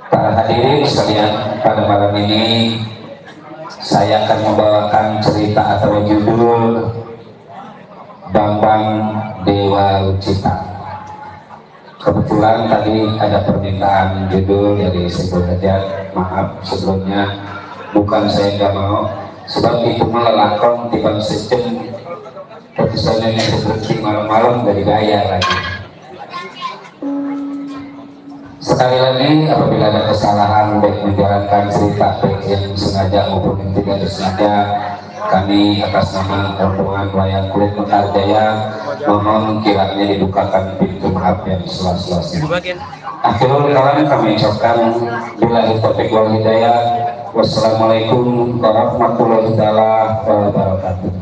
Para hadirin sekalian, pada malam ini saya akan membawakan cerita atau judul Bambang Dewa Lucita. Kebetulan tadi ada permintaan judul dari Sebul Hajat. Maaf sebelumnya, bukan saya nggak mau, sebab itu melelakon tiba sejen keputusannya seperti malam-malam dari gaya lagi. Sekali lagi, apabila ada kesalahan baik menjalankan cerita baik yang sengaja maupun yang tidak disengaja, kami atas nama rombongan wayang kulit Mekar Jaya mohon kiranya dibukakan pintu maaf yang seluas-luasnya. Akhirul kalam kami ucapkan billahi taufiq wal hidayah. Wassalamualaikum warahmatullahi wabarakatuh.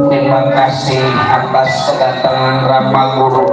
Terima kasih atas kedatangan Rama Guru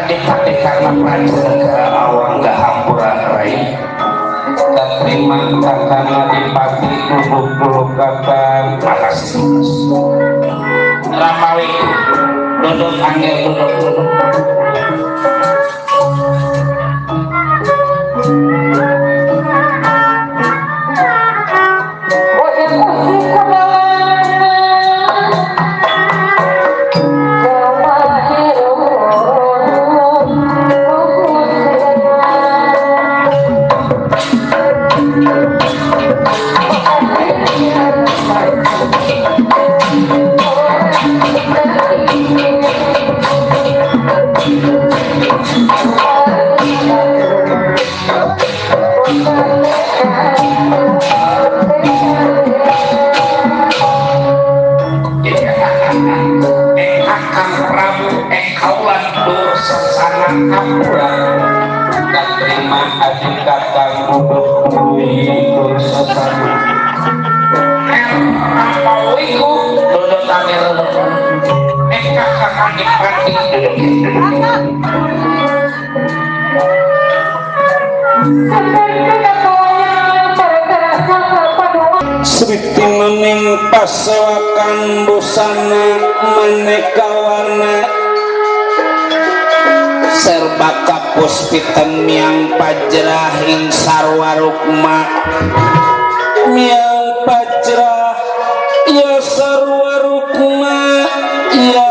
adik-adik karena pelajaran awang gak hampuran rai dan terima kakana dipati kubuk-kubuk kakak. Makasih Ramawi duduk angel duduk dan terima adik kakak duduk dulu sesama Rampawiku duduk tangan kakak adik-adik Sriti mening pasewakan busana maneka warna serba kapus pitem miang pajrahing sarwa rukma miang pajrah ya sarwa rukma ya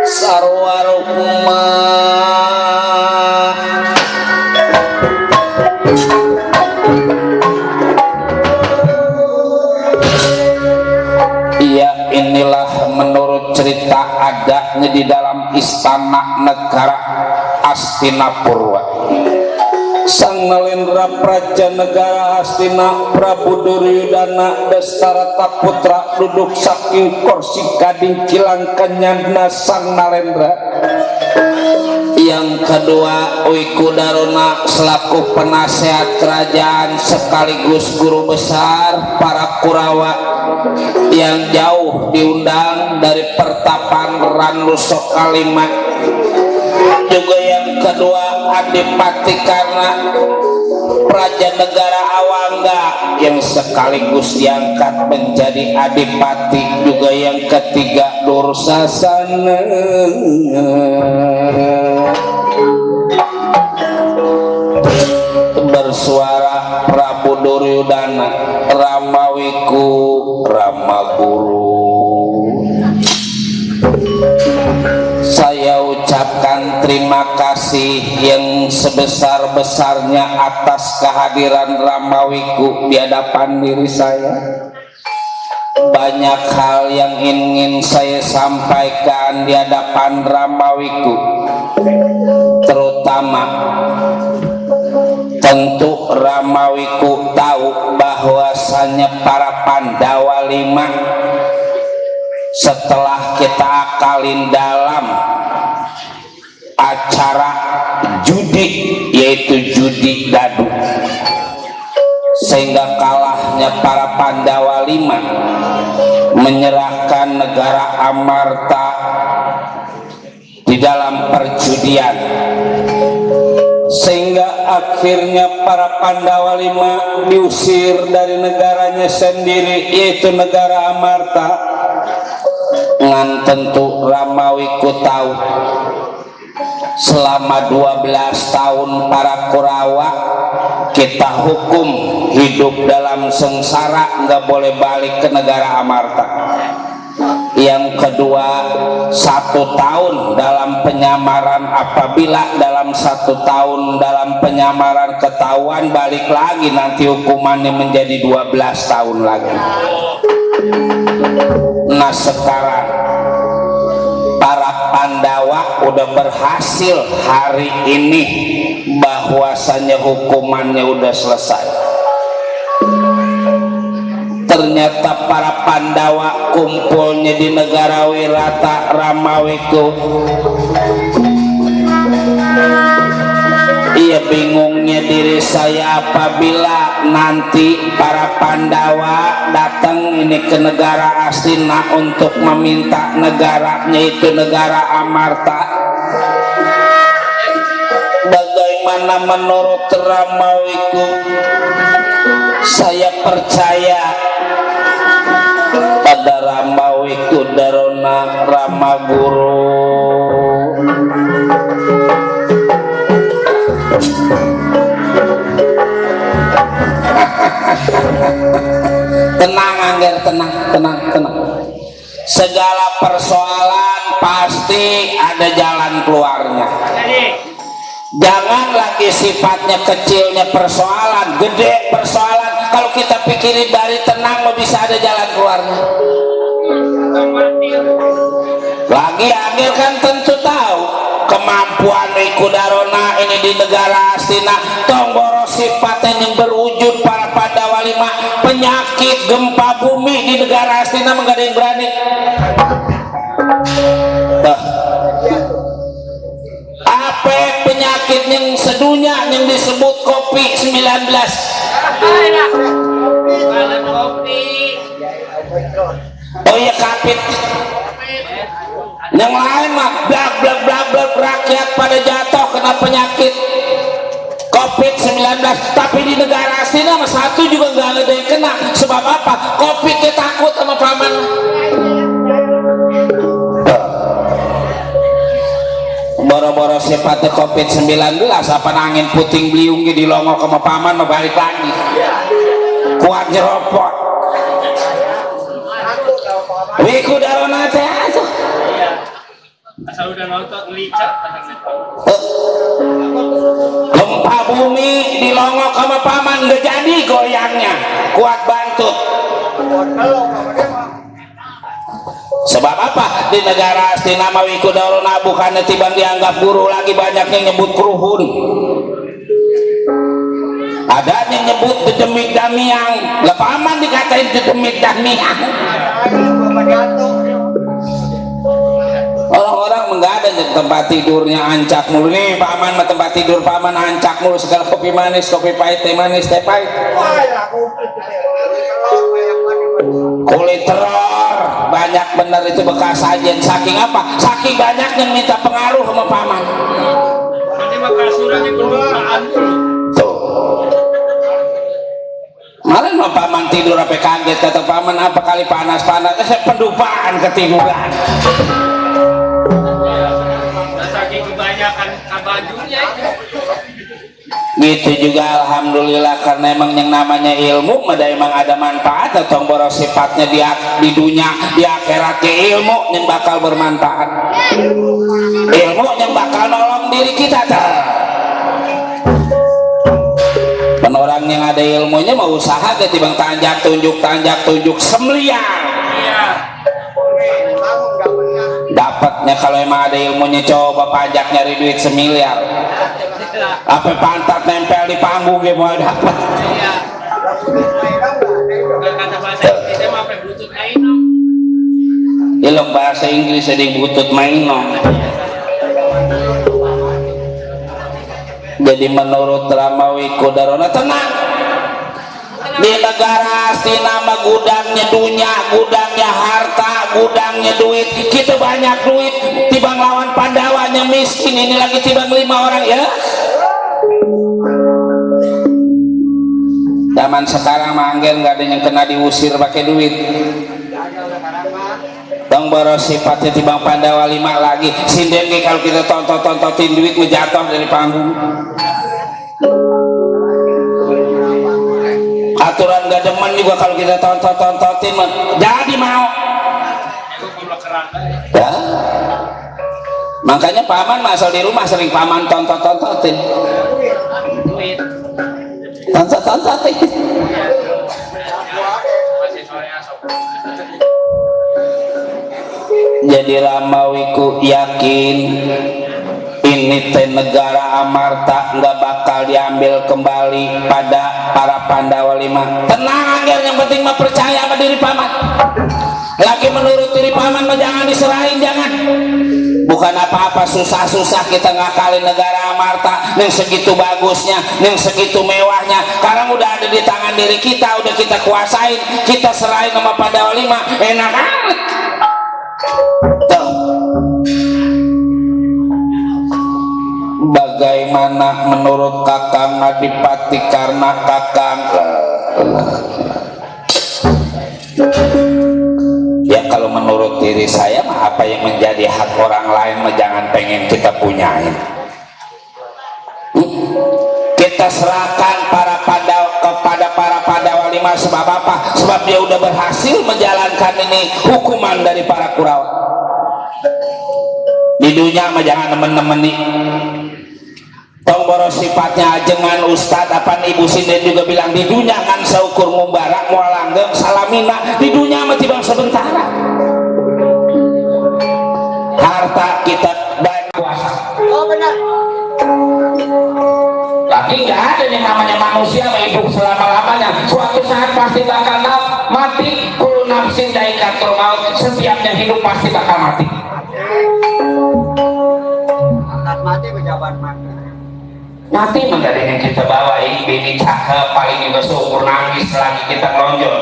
sarwa rukma ya inilah menurut cerita adanya di dalam istana negara Hastinapura. Sang Nalendra Praja negara Hastina Prabu Duryudana Dastarata putra duduk saking kursi kading kilang kenyana Sang Nalendra. Yang kedua Uiku Daruna selaku penasehat kerajaan sekaligus guru besar para Kurawa yang jauh diundang dari pertapan Ranusok Kalima. Juga yang kedua Adipati karena Praja negara Awangga yang sekaligus diangkat menjadi Adipati. Juga yang ketiga Dursasana bersuara Prabu Duryudana Ramawiku Ramaguru. Saya ucapkan terima kasih yang sebesar-besarnya atas kehadiran Ramawiku di hadapan diri saya. Banyak hal yang ingin saya sampaikan di hadapan Ramawiku, terutama tentu Ramawiku tahu bahwasanya para Pandawa 5 setelah kita akalin dalam acara judi, yaitu judi dadu, sehingga kalahnya para Pandawa 5 menyerahkan negara Amarta di dalam perjudian, sehingga akhirnya para Pandawa 5 diusir dari negaranya sendiri, yaitu negara Amarta. Ngan tentu Ramawiku tahu selama 12 tahun para Kurawa kita hukum hidup dalam sengsara, nggak boleh balik ke negara Amarta. Yang kedua 1 tahun dalam penyamaran, apabila dalam 1 tahun dalam penyamaran ketahuan balik lagi, nanti hukumannya menjadi 12 tahun lagi. Nah sekarang para Pandawa udah berhasil hari ini, bahwasanya hukumannya udah selesai. Ternyata para Pandawa kumpulnya di negara Wirata Ramawiku. Iya bingungnya diri saya apabila nanti para Pandawa datang ini ke negara Hastina untuk meminta negaranya itu negara Amarta. Bagaimana menurut Ramawiku? Saya percaya pada Ramawiku Daruna Ramaguru. Tenang Angger, tenang. Segala persoalan pasti ada jalan keluarnya. Jangan lagi sifatnya kecilnya persoalan, gede persoalan. kalau kita pikirin dari tenang mah bisa ada jalan keluarnya. Lagi Angger kan tentu tahu kemampuan Kudarona ini di negara Astina tong boros sifatnya yang berwujud para Pandawa 5 penyakit gempa bumi di negara Astina enggak ada yang berani. Apa penyakit yang sedunia yang disebut COVID-19? Oh iya kapit. Yang lain mah blag blag blag blag rakyat pada jatuh kena penyakit COVID-19, tapi di negara Astina mah satu juga nggak ada yang kena. Sebab apa? COVID takut sama paman. Boro-boro sifatnya COVID-19 apa angin puting beliung di longok sama paman mau balik lagi kuat jeropot wiku darona teh atuh asal udah nonton licak gempa bumi di longok sama paman gak jadi goyangnya kuat bantut. Sebab apa? Di negara Astina Wiku Darona bukannya tibang dianggap guru lagi banyak yang nyebut keruhun. Ada yang nyebut dedemik damiang. Lepaman dikatain dedemik damiang. Orang-orang menggadang di tempat tidurnya ancak mulu nih paman mah tempat tidur paman ancak mulu segala kopi manis, kopi pahit, teh manis, teh pahit. Kulit teror banyak bener itu bekas sajian saking apa? Saking banyak yang minta pengaruh sama paman. Nanti bekas suratnya permukaan tuh. Malah mah paman tidur apa kaget kata paman apa kali panas-panas pendupaan ketiduran. Saking kebanyakan bajunya itu. Gitu juga alhamdulillah karena emang yang namanya ilmu emang ada manfaat atau boros sifatnya di dunia di akhirat ke ilmu yang bakal bermanfaat, ilmu yang bakal nolong diri kita orang yang ada ilmunya mau usaha ketimbang tanjak tunjuk semeliang dapatnya. Kalau emang ada ilmunya coba pajak nyari duit semiliar apa pantat nempel di panggung ya mau dapat. Ilok bahasa Inggris ada butut mainong. Jadi menurut Ramawi Kudarona tenang di negara Astina mah gudangnya dunia, gudangnya harta, gudangnya duit. Kita banyak duit tibang lawan Pandawanya miskin ini lagi tibang 5 orang ya. Zaman sekarang manggen nggak ada yang kena diusir pakai duit. Bang boros sifatnya tibang Pandawa 5 lagi. Sinden kalau kita tontotin duit menjatuh dari panggung. Aturan gak demen juga kalau kita tontotin jadi mau. Ya. Makanya paman masal di rumah sering paman tontotin. Tontotin. Jadi Ramawiku yakin ini teh negara Amarta nggak bakal diambil kembali pada para Pandawa 5. Tenang Angger, yang penting mah percaya sama diri paman. Lagi menurut diri paman mah jangan diserahin, jangan. Bukan apa-apa susah-susah kita ngakalin negara Amarta yang segitu bagusnya, yang segitu mewahnya. Sekarang udah ada di tangan diri kita, udah kita kuasain, kita serahin sama Pandawa 5. Enak amat. Tuh. Bagaimana menurut Kakang Adipati karena Kakang ya kalau menurut diri saya mah apa yang menjadi hak orang lain mah jangan pengen kita punyain. Kita serahkan kepada para Pandawa 5 sebab apa? Sebab dia udah berhasil menjalankan ini hukuman dari para Kurawa. Di dunia mah jangan nemen-nemeni. Tomboro sifatnya ajengan Ustad apa Ibu Sinden juga bilang di dunia kan seukur mubarak mual langgeng salamina di dunia mah tibang sementara harta kita banyak kuasa. Oh benar. Lagi nggak ada yang namanya manusia hidup selama-lamanya, suatu saat pasti bakal mati. Kullu nafsin dha'iqatul maut, setiapnya hidup pasti bakal mati. Angkat mati pejabat mati. Mati menjadi yang kita bawa ini cakep paling juga syukur nangis lagi kita melonjol.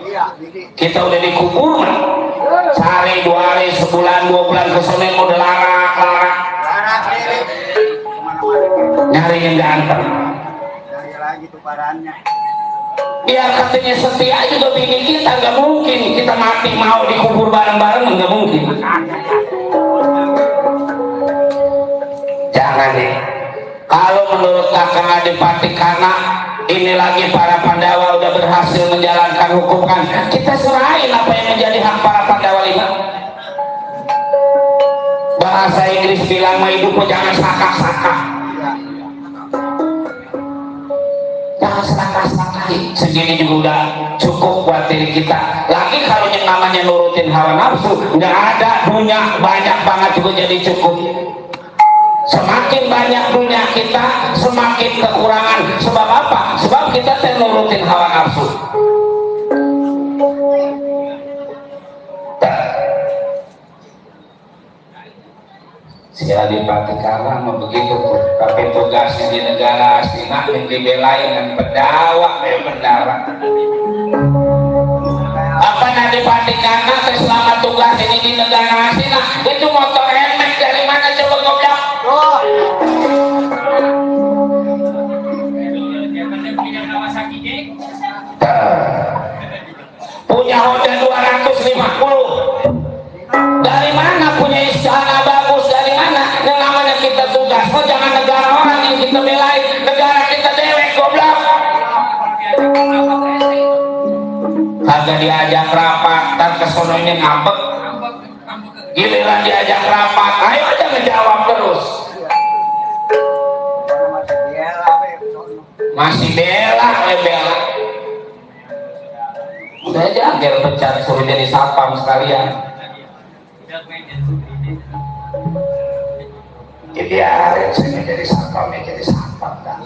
Iya, jadi Kita udah dikubur sehari 2 hari sebulan 2 bulan kesana mau larak anak lirik kemana-mana. nyari yang ganteng. Cari lagi tuh parannya. Biar katanya setia juga bini kita nggak mungkin kita mati mau dikubur bareng-bareng nggak mungkin. Jangan nih. Kalau menurut kakak Adipati karena ini lagi para Pandawa udah berhasil menjalankan hukum kan, kita serahin apa yang menjadi hak para Pandawa 5. Bahasa Inggris bilang mah hidupmu jangan sakak-sakak. Jangan serakah-serakah. Segini juga udah cukup buat diri kita. Lagi kalau yang namanya nurutin hawa nafsu, nggak ada dunia banyak banget juga jadi cukup. Semakin banyak dunia kita, semakin kekurangan. Sebab apa? Sebab kita nurutin hawa nafsu. Si Adipati Karang begitu tuh, tapi tugasnya di negara Astina yang dibelain dan pendawa pendawa. Apa Adipati Karang selama tugas ini di negara Astina itu motor helmet dari mana coba goblok? Oh, Punya Honda 250. Dari mana punya istana bagus? Dari mana? Yang namanya kita tugas. Oh jangan negara orang yang kita belain, negara kita dewek goblok. Kagak diajak rapat, dan kesononya ngambek. Giliran diajak rapat, ayo aja ngejawab terus. masih bela, Masih bela. Udah aja biar pecat suruh jadi satpam sekalian. Jadi biarin saya jadi satpam ya jadi satpam dah.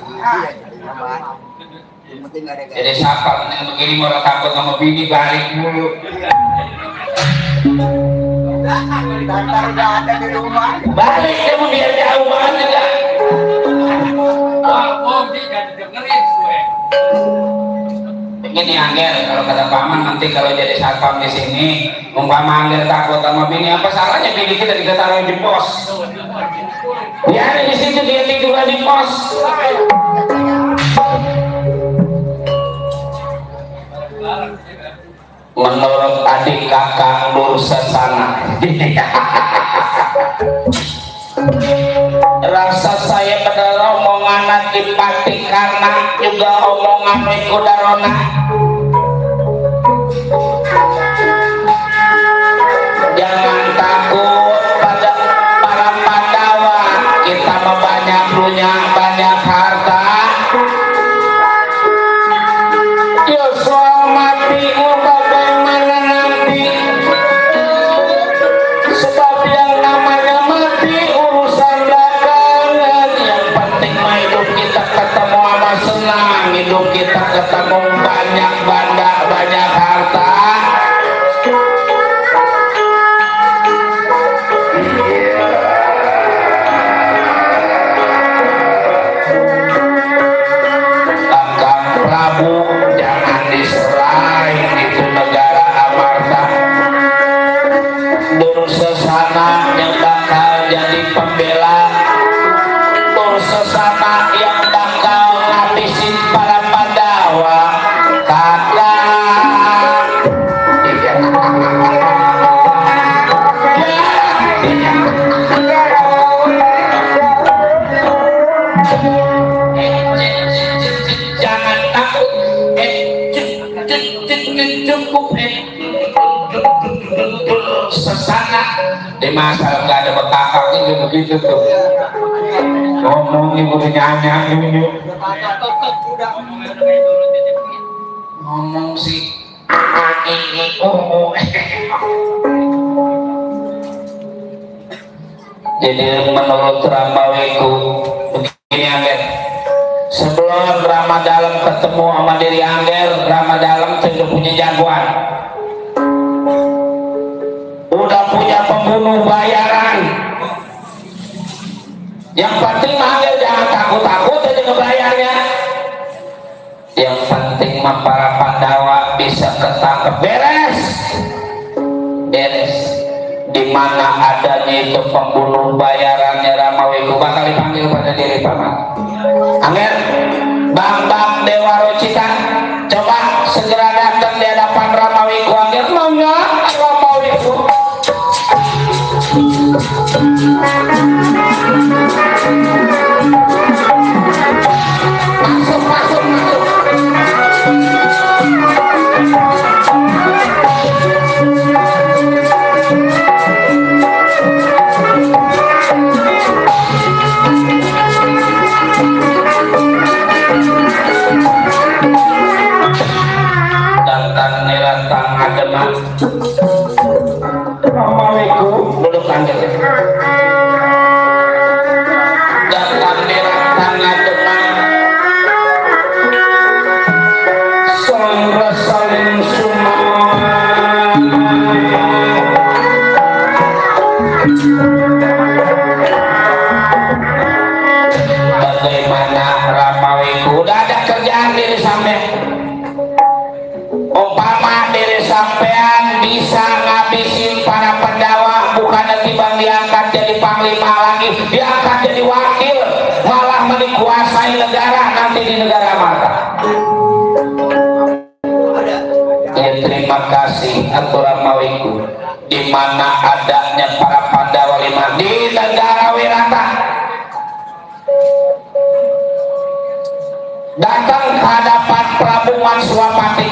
Yang penting ada Jadi satpam yang begini mau takut sama bini balik mulu. Dantar udah ada di rumah. Balik kamu biar jauh banget juga. Begini Angger, kalau kata paman nanti kalau jadi satpam di sini, umpama Angger takut sama bini, apa salahnya bini kita ditaruh di pos? Biarin di situ dia tidur di pos. Menurut adik kakak Nur Sesana, rasa saya pada omongan Adipati karena juga omongan Kudarona. Jangan takut pada para Pandawa, kita mah banyak punya banyak harta. Yosua mati mau bagaimana nanti? Sebab yang namanya mati urusan belakangan. Yang penting mah hidup kita ketemu sama senang, hidup kita ketemu banyak banda, banyak harta. Kakang Prabu jangan diserahin, itu negara Amarta. Dursesana yang bakal jadi pembela, Dursesana yang bakal ngabisin para Pandawa. Kakak iya. Jangan takut, cukup Sesana di masa nggak ada bekakaknya begitu tuh. ngomong ibu nyanyi ini ngomong sih jadi menurut Ramawiku begini Angger, sebelum Ramadhan ketemu sama diri Angger, Ramadhan sudah punya jagoan, udah punya pembunuh bayaran. Yang penting Angger jangan takut-takut aja ngebayarnya. Yang penting mah para Pandawa bisa ketangkep, beres di mana adanya itu pembunuh bayarannya Ramawiku bakal dipanggil pada diri paman Angger. Bang Dewa Rocita coba segera datang di hadapan Ramawiku Angger. Mangga Ramawiku. Masuk. Assalamualaikum. Duduk Angger. Datang diratan ngademan. Sangga saling sumai. Bagaimana Ramawiku? Udah ada kerjaan diri sampai. Umpama diri sampean bisa ngabisin para Pandawa, bukan timbang diangkat jadi panglima lagi, diangkat jadi wakil, malah menikuasai negara nanti di negara mata. Ya, terima kasih Atur Ramawiku, di mana adanya para Pandawa 5 di negara Wirata. Datang ke hadapan Prabu Manswapati,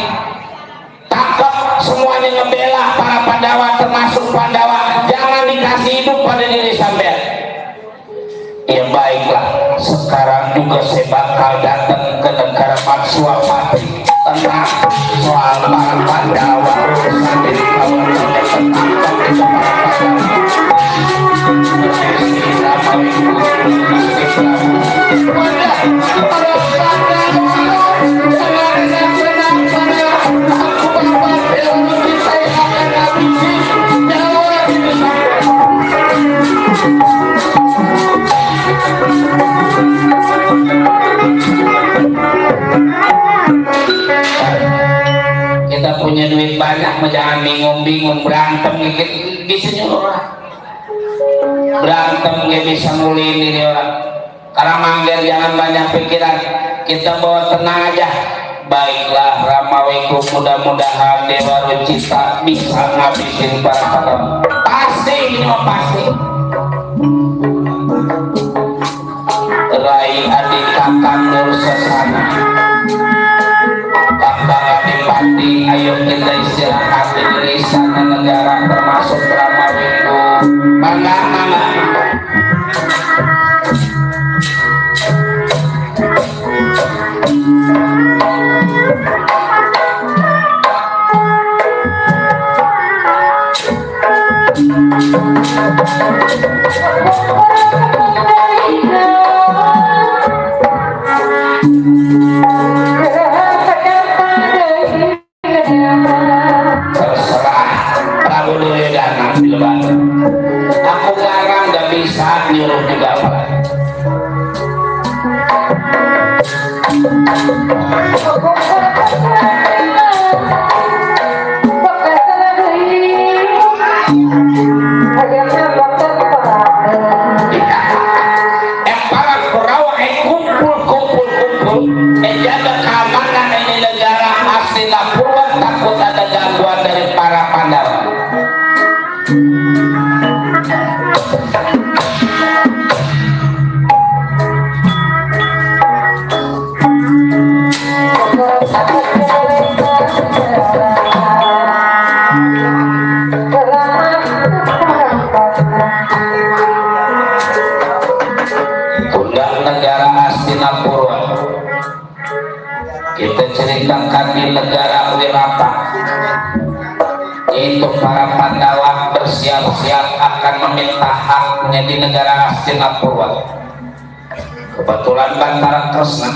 takut semuanya ngebela para Pandawa, termasuk Pandawa jangan dikasih hidup pada diri sampean. Ya baiklah, sekarang juga saya bakal datang ke negara Manswapati tentang soal para Pandawa urusan diri kawan tertangkap itu para Pandawa. Kita punya duit banyak, jangan bingung-bingung berantem bisa nyuruh berantem gak bisa ngulin diri orang. Karena Mangger jangan banyak pikiran, kita bawa tenang aja. Baiklah Ramawiku, mudah-mudahan Dewa Rocita bisa ngabisin para Pandawa. Pasti ini mah pasti. Rai adik kakak Nur Sesana, Kakak Adipati, ayo kita istirahat di sana negara termasuk Ramawiku. Mangga. Terserah Prabu Duryodana bilang, aku ngarang gak bisa nyuruh juga apa. Kumpul jaga keamanan ini negara Hastinapura, takut ada gangguan dari para Pandawa. para Pandawa bersiap-siap akan meminta haknya di negara Hastinapura. Kebetulan Bantara Kresna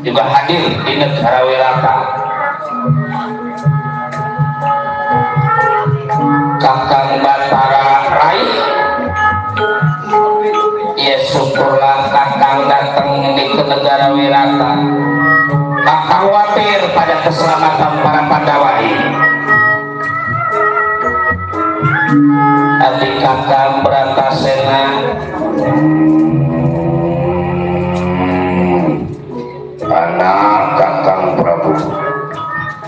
juga hadir di negara Wirata. Kakang Batara Rai, ya syukurlah Kakang datang di ke negara Wirata. Tak khawatir pada keselamatan para Pandawa ini. Adik Kakang Bratasena anak Kakang Prabu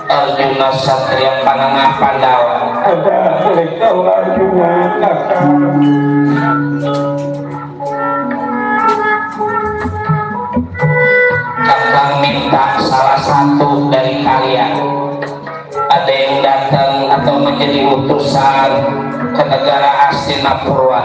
Arjuna Satria Panengah Pandawa. Ada mereka Arjuna Kakang. Kakang minta salah satu dari kalian, ada yang datang atau menjadi utusan ke negara Hastinapura.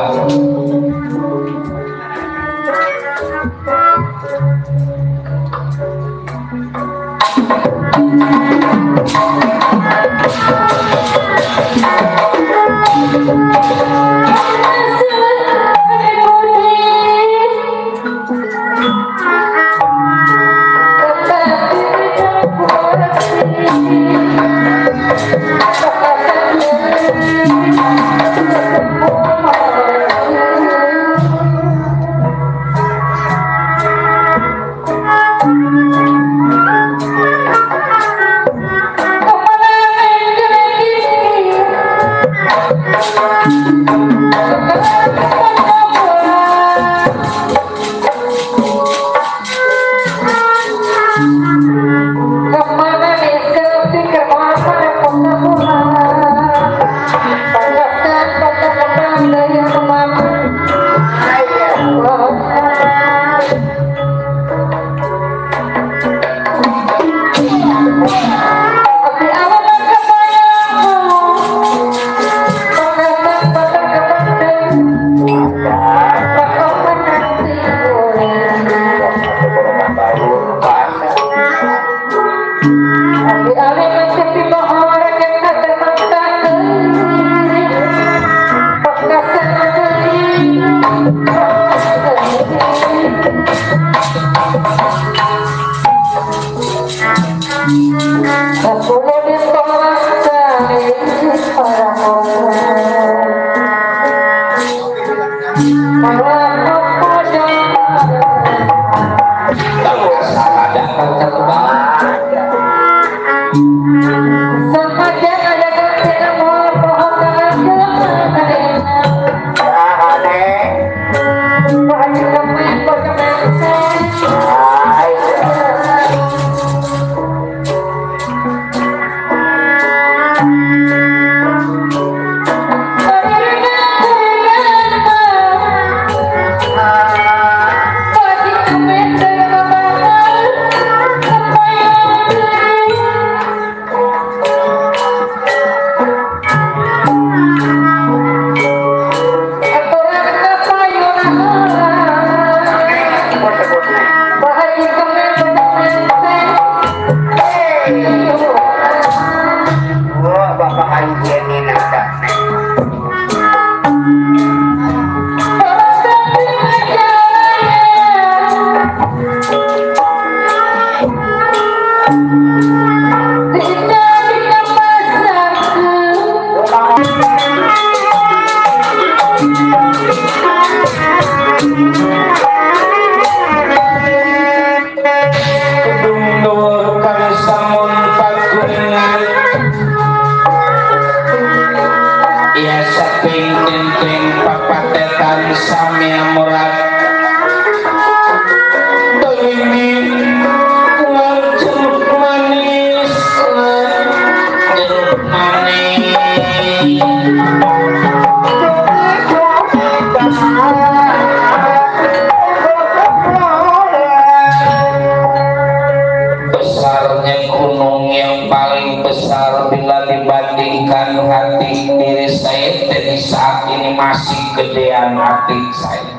Gedean hati saya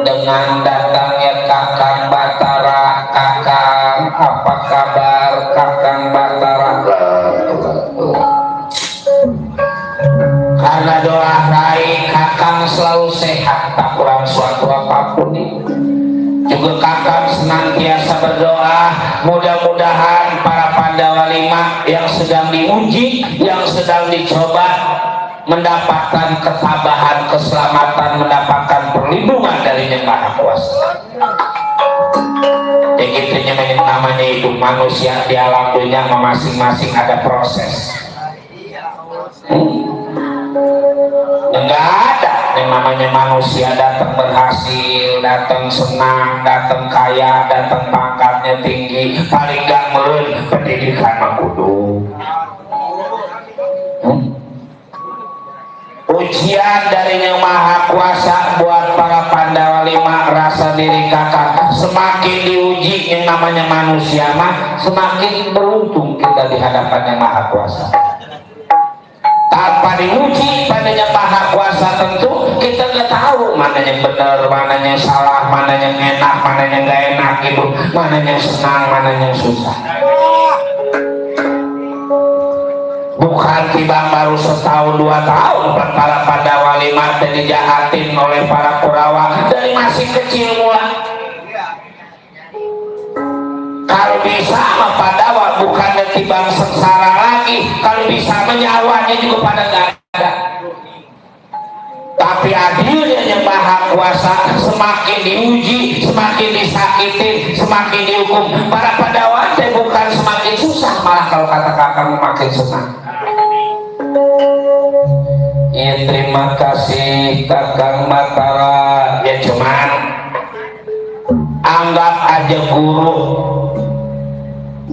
dengan datangnya Kakang Batara. Kakang, apa kabar Kakang Batara? karena doa Rai Kakang selalu sehat tak kurang suatu apapun itu. Juga Kakang senantiasa berdoa mudah-mudahan para Pandawa 5 yang sedang diuji, yang sedang dicoba mendapatkan ketabahan, keselamatan, mendapatkan perlindungan dari Yang Maha Kuasa. Begitunya namanya hidup manusia di alam dunia, masing-masing ada proses. Enggak ada yang namanya manusia datang berhasil, datang senang, datang kaya, datang pangkatnya tinggi, paling gak meren pendidikan kudu. Ujian dari Yang Maha Kuasa buat para Pandawa 5 rasa diri Kakang. Semakin diuji yang namanya manusia mah, semakin beruntung kita di hadapan Yang Maha Kuasa. Tanpa diuji pada Yang Maha Kuasa tentu kita nggak tahu mana yang benar, mana yang salah, mana yang enak, mana yang nggak enak gitu, mana yang senang, mana yang susah. Bukan tiba baru setahun 2 tahun para Pandawa 5 dan dijahatin oleh para Kurawa dari masih kecil mulai. Kalau bisa sama Pandawa bukannya tibang sengsara lagi, kalau bisa menyawanya juga pada gak ada. Tapi adilnya Yang Maha Kuasa, semakin diuji, semakin disakitin, semakin dihukum. Para Pandawa bukan semakin susah, malah kalau kata Kakang makin senang. Ya, terima kasih Kakang Matara. Ya cuman anggap aja guru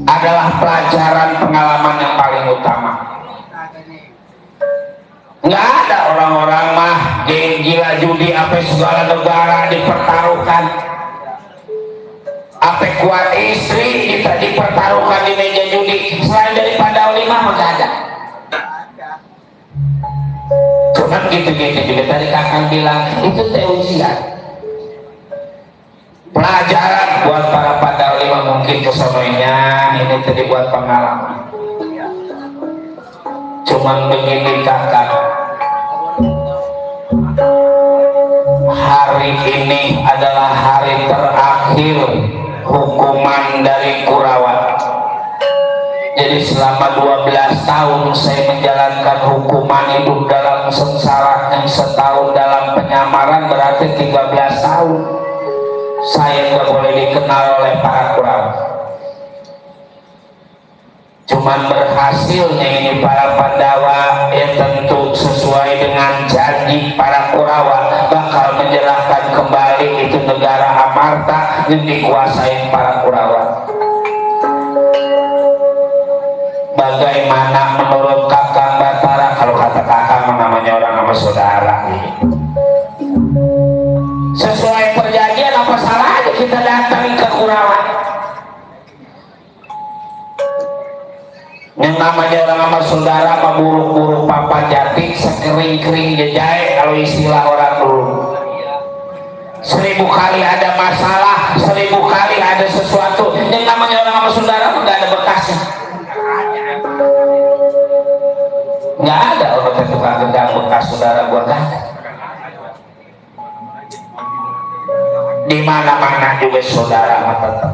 adalah pelajaran pengalaman yang paling utama. Nggak ada orang-orang mah gila judi apa segala negara dipertaruhkan, apa kuat istri kita dipertaruhkan di meja judi. Selain dari Pandawa 5 mah nggak ada. Cuman gitu-gitu juga tadi Kakang bilang itu ujian, pelajaran buat para Pandawa 5 mungkin kesononya ini tadi buat pengalaman. Cuman begini Kakang, hari ini adalah hari terakhir hukuman dari Kurawa. Jadi selama 12 tahun saya menjalankan hukuman hidup dalam sengsara, yang setahun dalam penyamaran berarti 13 tahun saya nggak boleh dikenal oleh para Kurawa. Cuman berhasilnya ini para Pandawa ya tentu sesuai dengan janji para Kurawa bakal menyerahkan kembali itu negara Amarta yang dikuasai para Kurawa. Bagaimana menurut Kakang Batara? Kalau kata Kakang namanya orang sama saudara, sesuai perjanjian apa salahnya kita datang ke Kurawa? Yang namanya orang sama saudara memburu-buru papa jati sekering-kering jejai kalau istilah orang dulu. 1000 kali ada masalah, 1000 kali ada sesuatu. Yang namanya orang sama saudara nggak ada bekasnya. Nggak ada orang tukang gendang bekas saudara gua, nggak ada. Di mana-mana juga saudara tetap.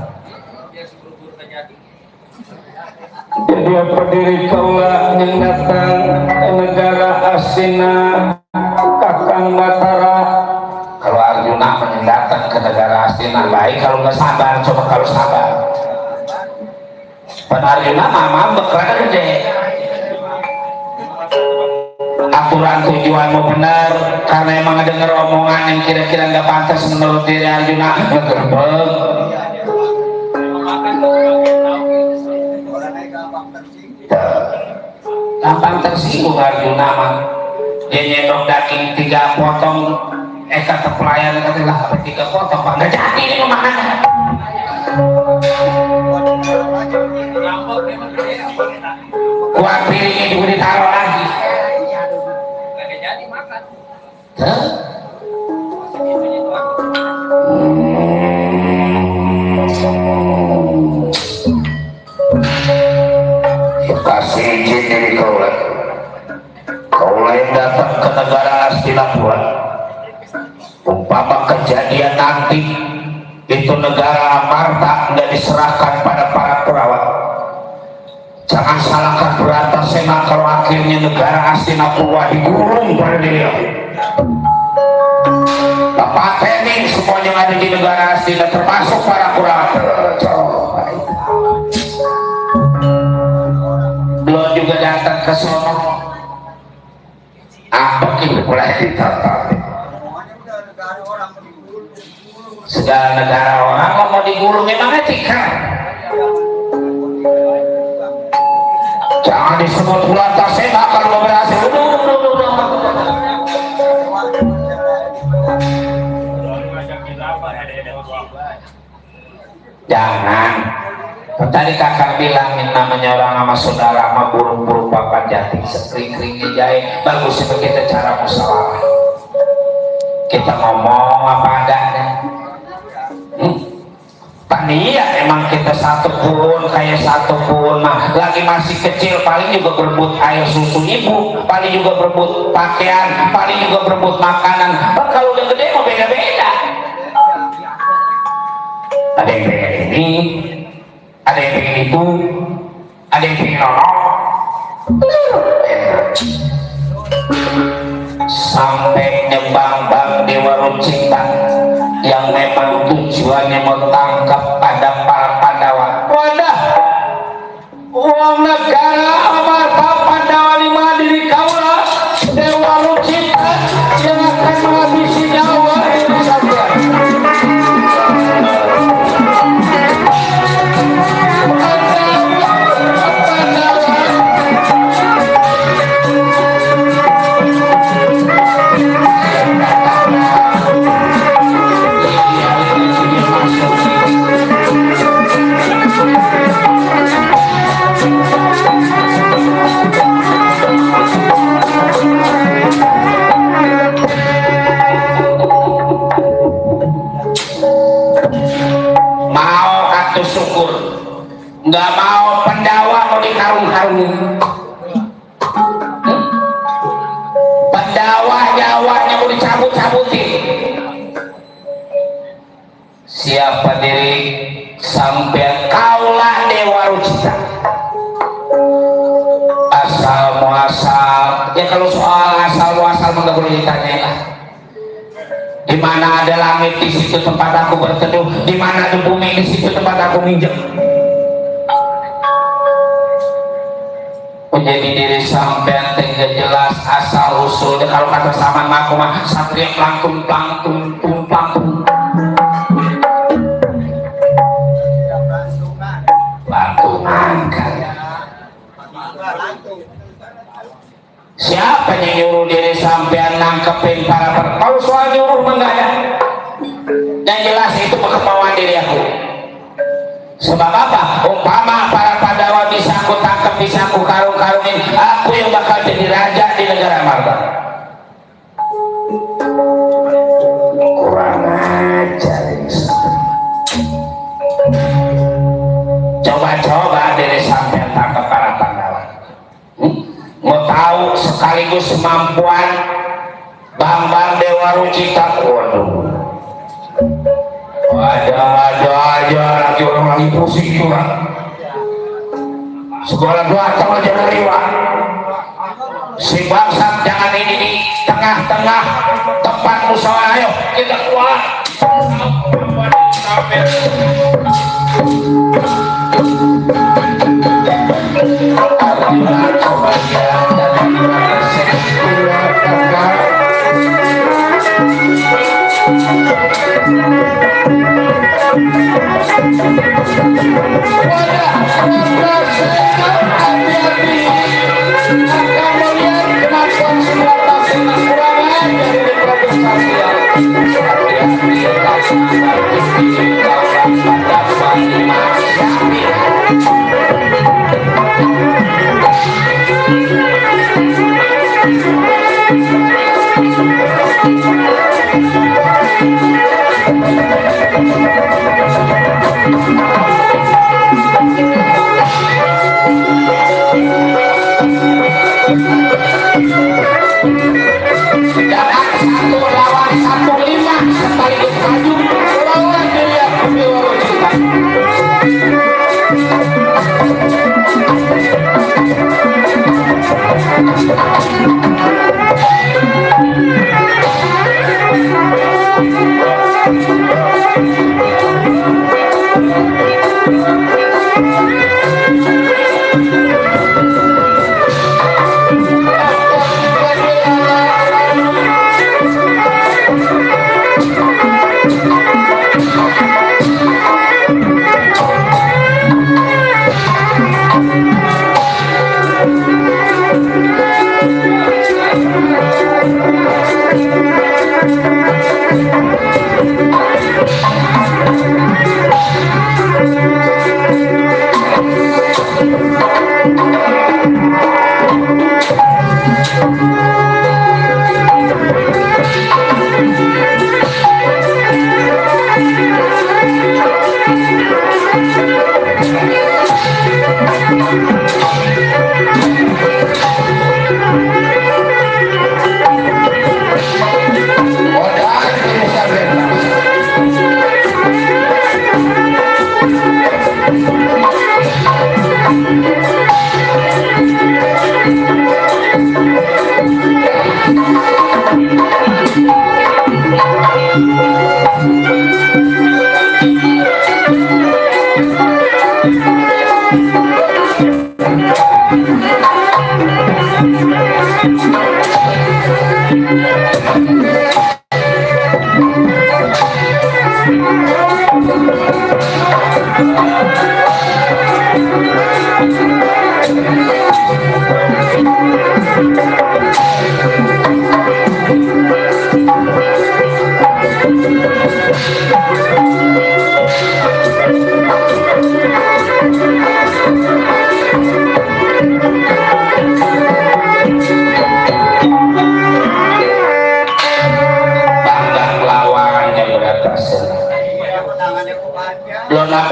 Jadi apa diri kaulah yang datang ke negara Asina Kakang Batara. Kalau Arjuna yang datang ke negara Asina baik, kalau nggak sabar, coba kalau sabar. Pada Arjuna mama bekerja gede. Aturan tujuanmu benar, karena emang denger omongan yang kira-kira nggak pantas menurut diri Arjuna ngegerbek. Gampang tersinggung Arjuna mah. Dia nyendok daging 3 potong, kata pelayan katalah apa 3 potong Pak, nggak jadi ini makan. Kuat piringnya juga ditaruh lagi. Kasih izin dari kaulah hayang datang ke negara Hastinapura. Umpama kejadian nanti itu negara Amarta nggak diserahkan pada para Kurawa, jangan salahkan Bratasena kalau akhirnya negara Hastinapura digulung pada dia. Bapak ini semuanya yang ada di negara Hastina termasuk para Kurawa. Belum juga datang ke sono. Apa ini mulai ditonton? Segala negara orang mau digulung memang etika. Jangan disebut Bratasena kalau berhasil. Jangan. Tadi kakak bilang namanya orang sama saudara sama burung-burung papan jati sekering-keringnya jahe. Bagus itu kita cara musyawarah. Kita ngomong apa adanya. Paniya emang kita satu pun kayak satu pun mah lagi masih kecil paling juga berebut air susu ibu, paling juga berebut pakaian, paling juga berebut makanan. Kalau udah gede mah beda-beda. Ada yang pengen ini, ada yang pengen itu, ada yang pengen nolong. Sampai nyembang-bang Dewa Rucita yang memang tujuannya menangkap pada para Pandawa. Wadah, uang negara Amarta Pandawa 5 diri kaula Dewa Rucita yang akan menghabisi nyawa ini saja. Nggak mau Pandawa mau dikarung-karungin, Pandawa nyawanya mau dicabut-cabutin. Siapa diri sampai kaulah Dewa Rucita asal muasal. Ya kalau soal asal muasal nggak boleh ditanyain lah. Di mana ada langit di situ tempat aku berteduh, di mana ada bumi di situ tempat aku minjem. Menjadi diri sampean tidak jelas asal usulnya. Kalau kata sama aku mah satria pelangkung lantungan kan. Siapa yang nyuruh diri sampean nangkepin para kalau soal nyuruh enggak ada. Yang jelas itu kemauan diri aku. Sebab apa? Umpama para Pandawa bisa aku tangkap, bisa aku karung-karungin, aku yang bakal jadi raja di negara Amarta. Kurang ajar ini. Coba-coba diri sampai tangkap para Pandawa. Mau tahu sekaligus kemampuan Bambang Dewa Rucita. Waduh. Ada aja lagi orang lagi pusing juga. Sekolah datang aja lewat. Si bangsat jangan ini di tengah-tengah tempat musyawarah. Ayo kita keluar. Coba lihat dari Wadah Jangan 1 lawan 1 5 sekaligus maju lawan dia Kubiwaro Cita.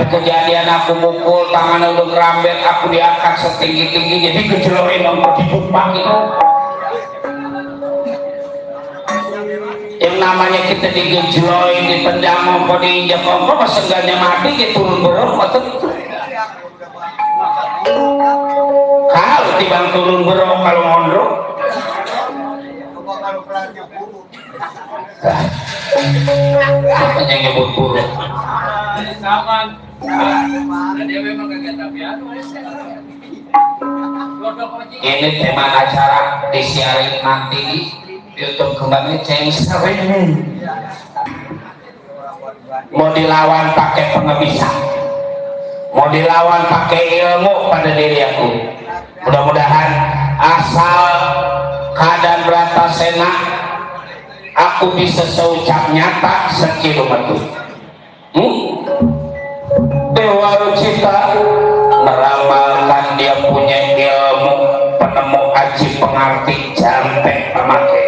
Kejadian aku mukul tangan lu ngerambet aku diangkat setinggi-tinggi jadi kejeloin untuk dibupang itu yang namanya kita digejeloin ditendang mau diinjak ongko masengganya mati dia turun berok atau kalau tibang turun berok kalau ngondrok katanya nyebut buruk ini tema acara disiarin nanti di YouTube kembali sering mau dilawan pakai pengebisan mau dilawan pakai ilmu pada diri aku mudah-mudahan asal keadaan Bratasena aku bisa seucap nyata sekilo metu Dewa Rucita meramalkan dia punya ilmu penemu aji pengarti jantek pemakai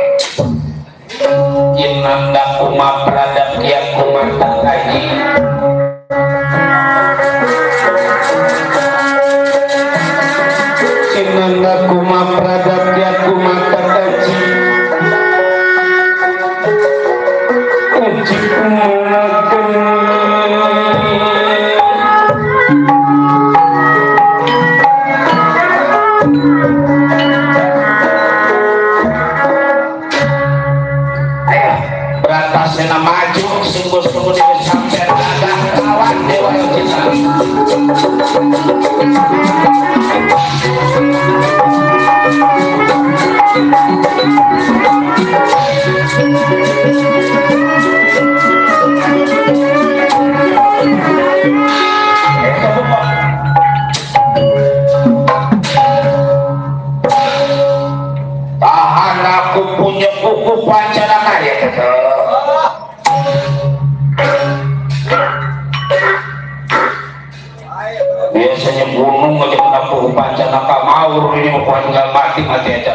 inanda kuma pradap dia kuma takaji inanda kuma pradap dia kuma takaji uji kumulakan Bratasena maju sungguh-sungguh sampai ada kawan Dewa Rucita tahan aku punya buku Pancakarya biasanya gunung aja kena buku Pancanaka maur ini bukan nggak mati aja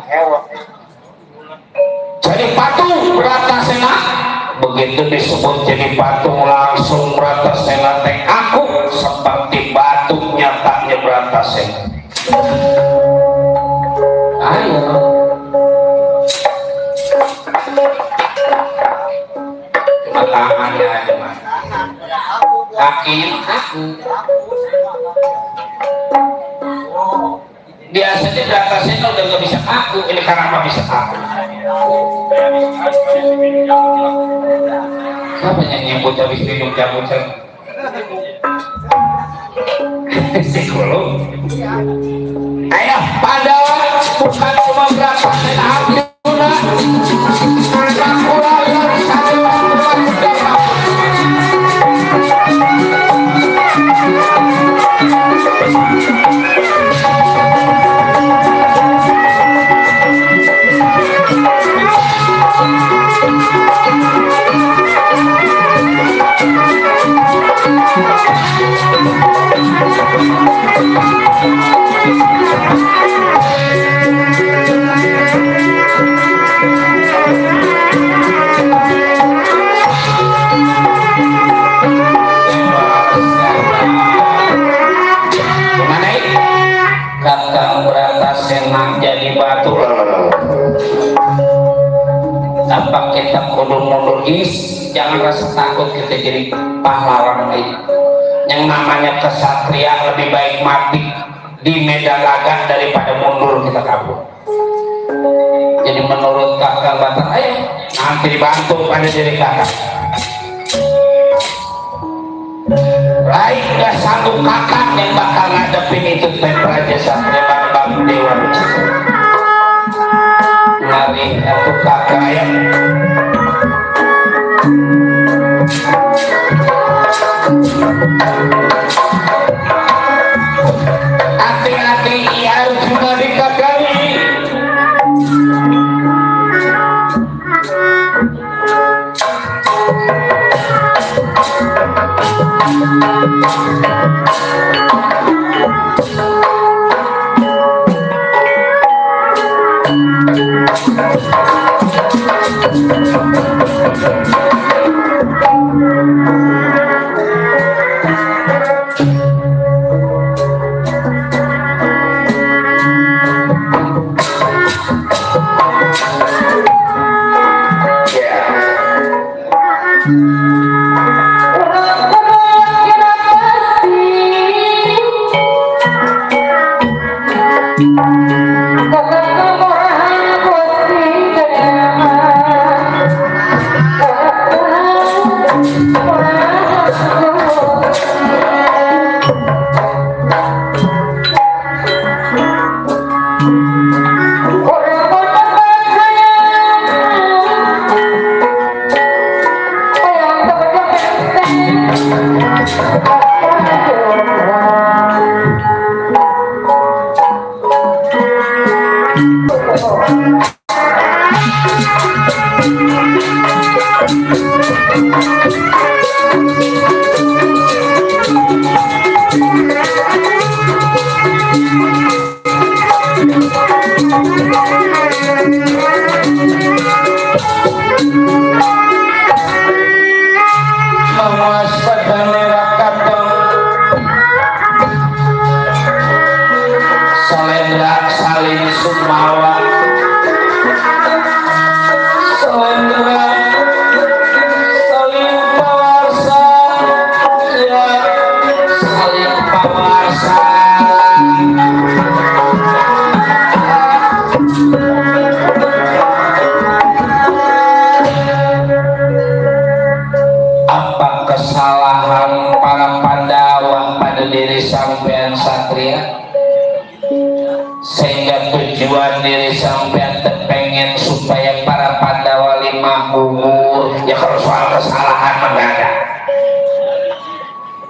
hewok. Jadi patung Bratasena. Begitu disebut jadi patung langsung Bratasena teh aku seperti batu nyatanya Bratasena. Ayo. Cuma tangannya aja mas. Kaki. Biasanya Bratasena udah nggak bisa aku. Ini karena apa bisa aku? Siapa yang bocah habis minum jamu psikolog? Ayo Pandawa bukan cuma berapa api guna Sakura yang satu Kakang Bratasena jadi batu. Tanpa kita kudu mundur is, jangan rasa takut kita jadi pahlawan lagi. Yang namanya kesatria lebih baik mati di medan laga daripada mundur kita kabur. Jadi menurut kakak Batak, ayo nanti dibantu pada diri kakak. Baik gak sanggup kakak yang bakal ngadepin itu Raja Satria Bambang Dewa Lucita. Mari aku kakak ya. Hati-hati ya cuma dikakari.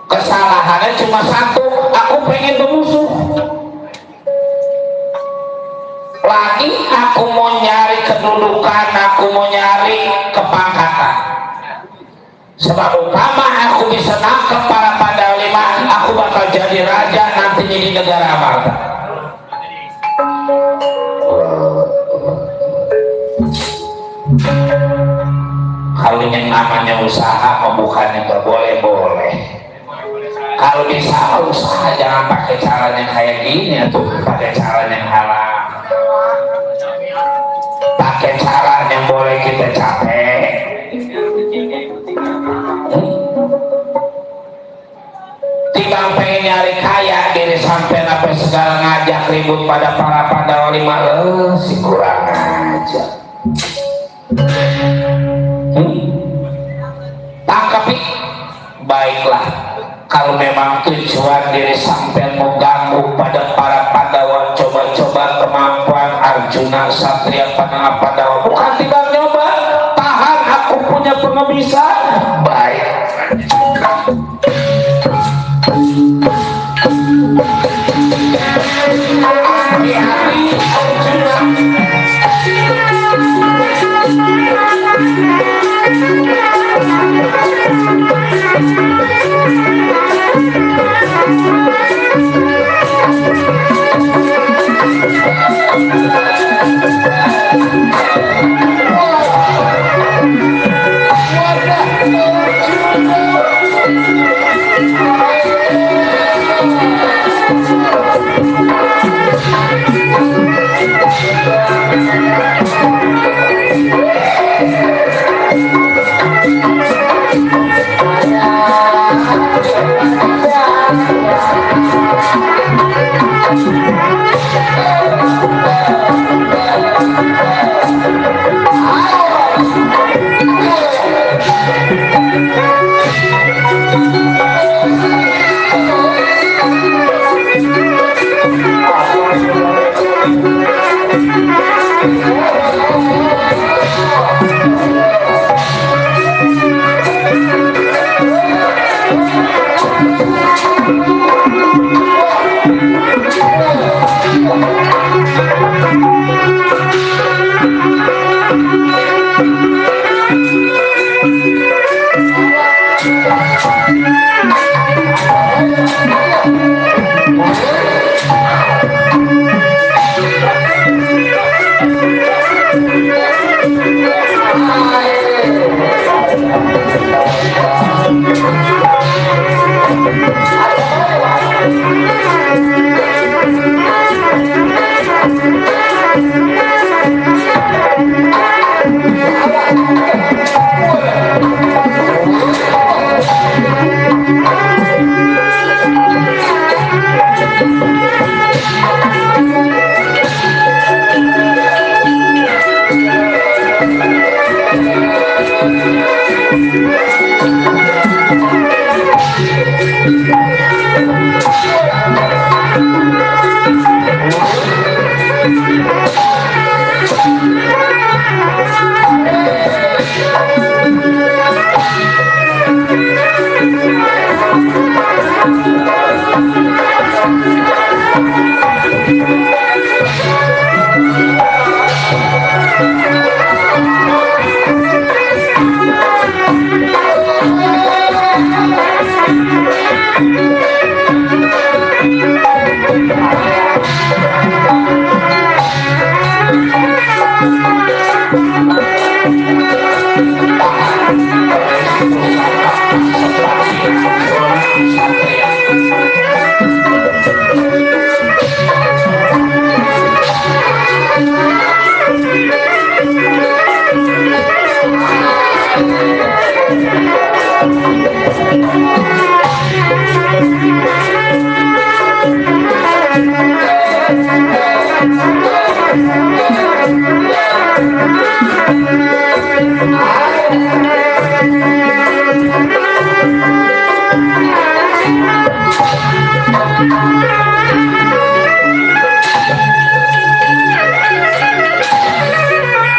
Kesalahannya cuma satu, aku pengen bermusuh. Lagi aku mau nyari kedudukan, aku mau nyari kepangkatan. Sebab umpama aku bisa nangkep para Pandawa 5, aku bakal jadi raja nantinya di negara Amarta. Kalau yang namanya usaha bukannya nggak boleh. Kalau bisa usaha jangan pakai cara yang kayak gini tuh, pakai cara yang halal, pakai cara yang boleh kita capek. Timbang pengen nyari kaya diri sampai apa segala ngajak ribut pada para wali malah si kurang aja. Tangkapi baiklah kalau memang tujuan diri sampai mau ganggu pada para Pandawa, coba-coba kemampuan Arjuna Satria Pandawa bukan tidak nyoba, tahan aku punya pengebisa baik.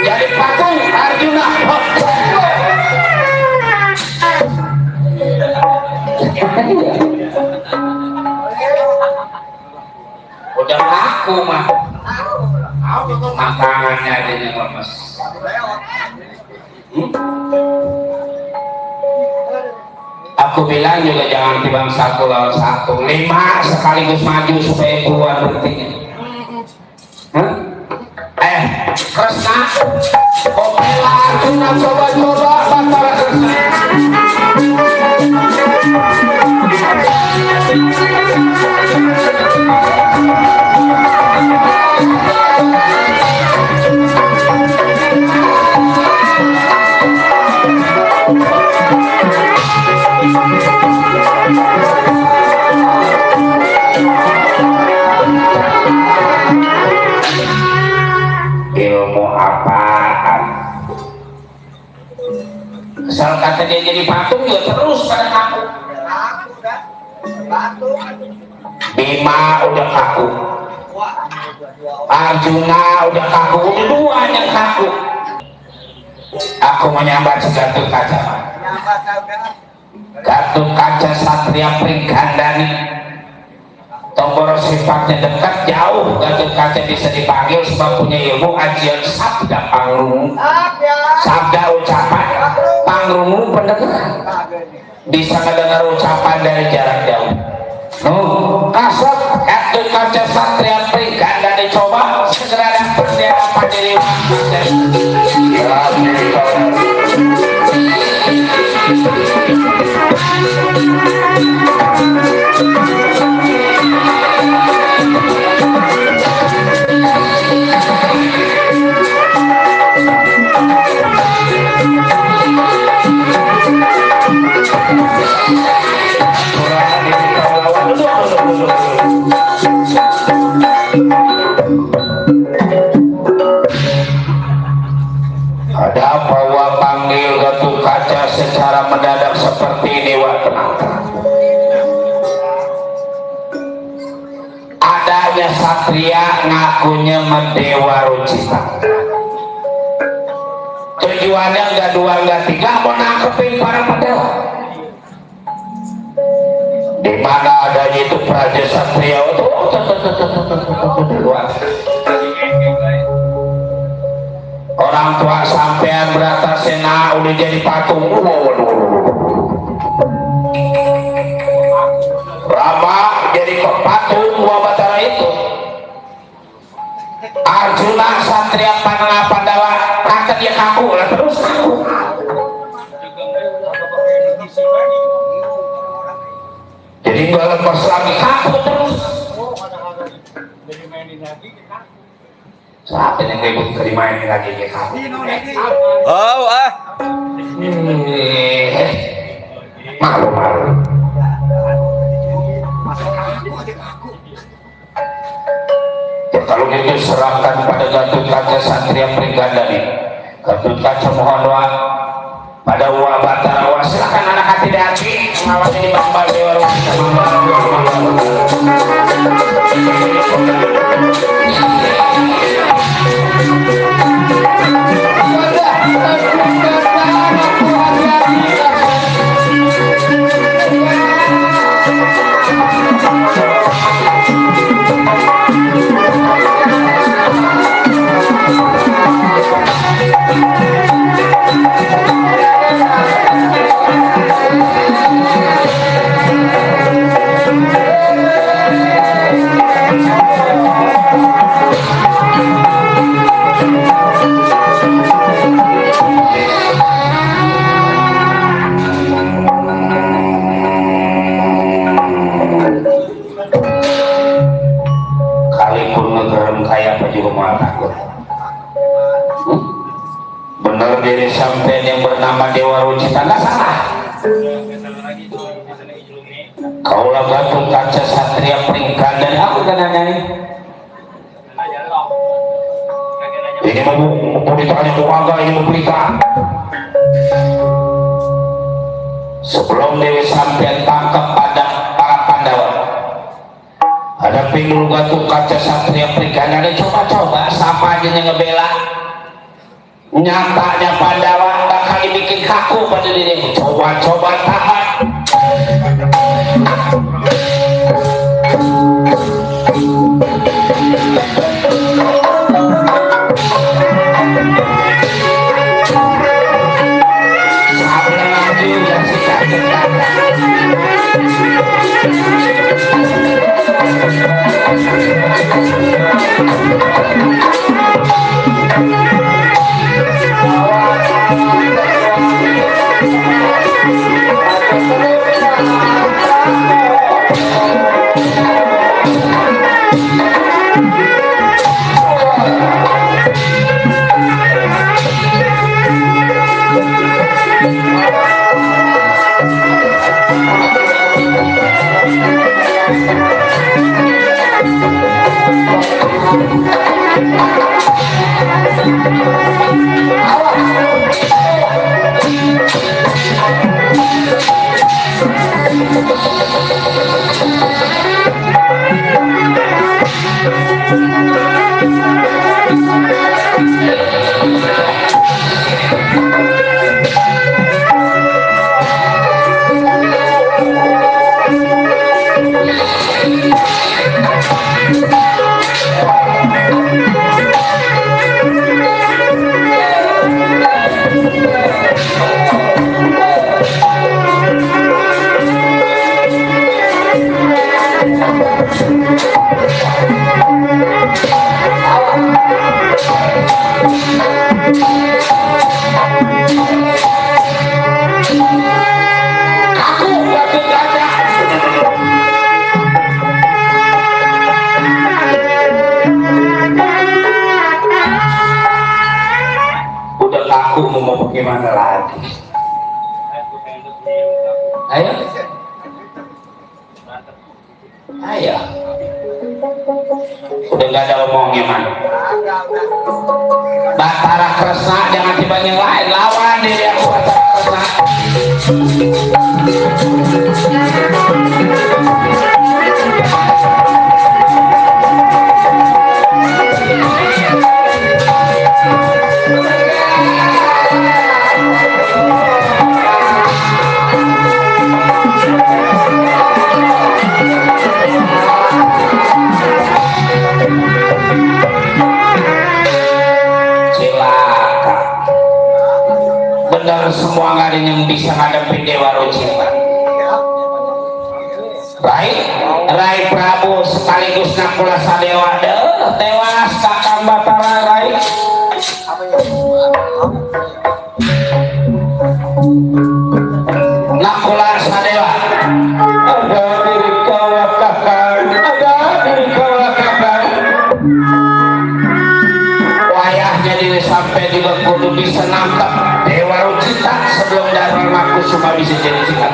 Jadi patung Arjuna. Udah laku mah. Makanannya aja yang lemes. Aku bilang juga jangan timbang 1 lawan 1, 5 sekaligus maju supaya keluar berarti. Kresna oke lah Arjuna coba-coba Batara ilmu apaan asal kata dia jadi patung juga terus pada kaku Aku dah. Batu. Bima udah kaku Wah. Arjuna udah kaku dua-duanya kaku aku menyambat Gatot Kaca Nyambat kau dah. Gatot Kaca Satria Pringgandani Tombor sifatnya dekat jauh Gatot Kaca bisa dipanggil sebab punya ilmu ajian sabda pangrungu sabda ucapan pangrungu pendengar bisa mendengar ucapan dari jarak jauh kasut Gatot Kaca Satria Pringgandani coba segera dapat dia dapat diri ada apa wa panggil Gatot Kaca secara mendadak seperti ini wa tenang. Adanya satria ngakunya mendewa Rucita tujuannya enggak dua enggak tiga mau nangkepin para pendewa di mana adanya itu praja satria itu orang tua sampean Bratasena udah jadi patung Rama jadi patung Batara itu Arjuna Satria Panala Pandawa kata dia kaku lah terus kaku jadi gak lepas lagi kaku terus saat ini gue ikut dimainin lagi kayak kamu malu-malu ya kalau gitu serahkan pada Gatot Kaca Satria Pringgandani Gatot Kaca mohon doa pada Wa Batara Wa silahkan anak hati dan hati mengawasi di bambal Dewa Rucita bener diri sampean yang bernama Dewa Rucita nggak salah kaulah Gatot Kaca Satria Pringgandani aku kan nanya ini mau ditanya keluarga ini mau berita sebelum Dewi sampean tangkap pada para Pandawa hadapi dulu Gatot Kaca Satria Pringgandani coba-coba sama aja yang ngebela nyatanya Pandawa gak kali bikin kaku pada dirimu coba-coba tahan laku mau bagaimana lagi. Ayo, ayo. Udah nggak ada omongnya man. Batara Kresna jangan dibanding lain, lawan diri aku Batara Kresna. Benar semua nggak ada yang bisa ngadepin Dewa Rucinta. Rai Prabu sekaligus Nakula Sadewa tewas kakang Batara Rai. Nakula Sadewa ada diri kau kakang, ada diri kau kakang. Wayahnya diri sampai juga kudu bisa nangkep Dewa Rucinta sebelum Dharma Makusuma bisa jadi sikat.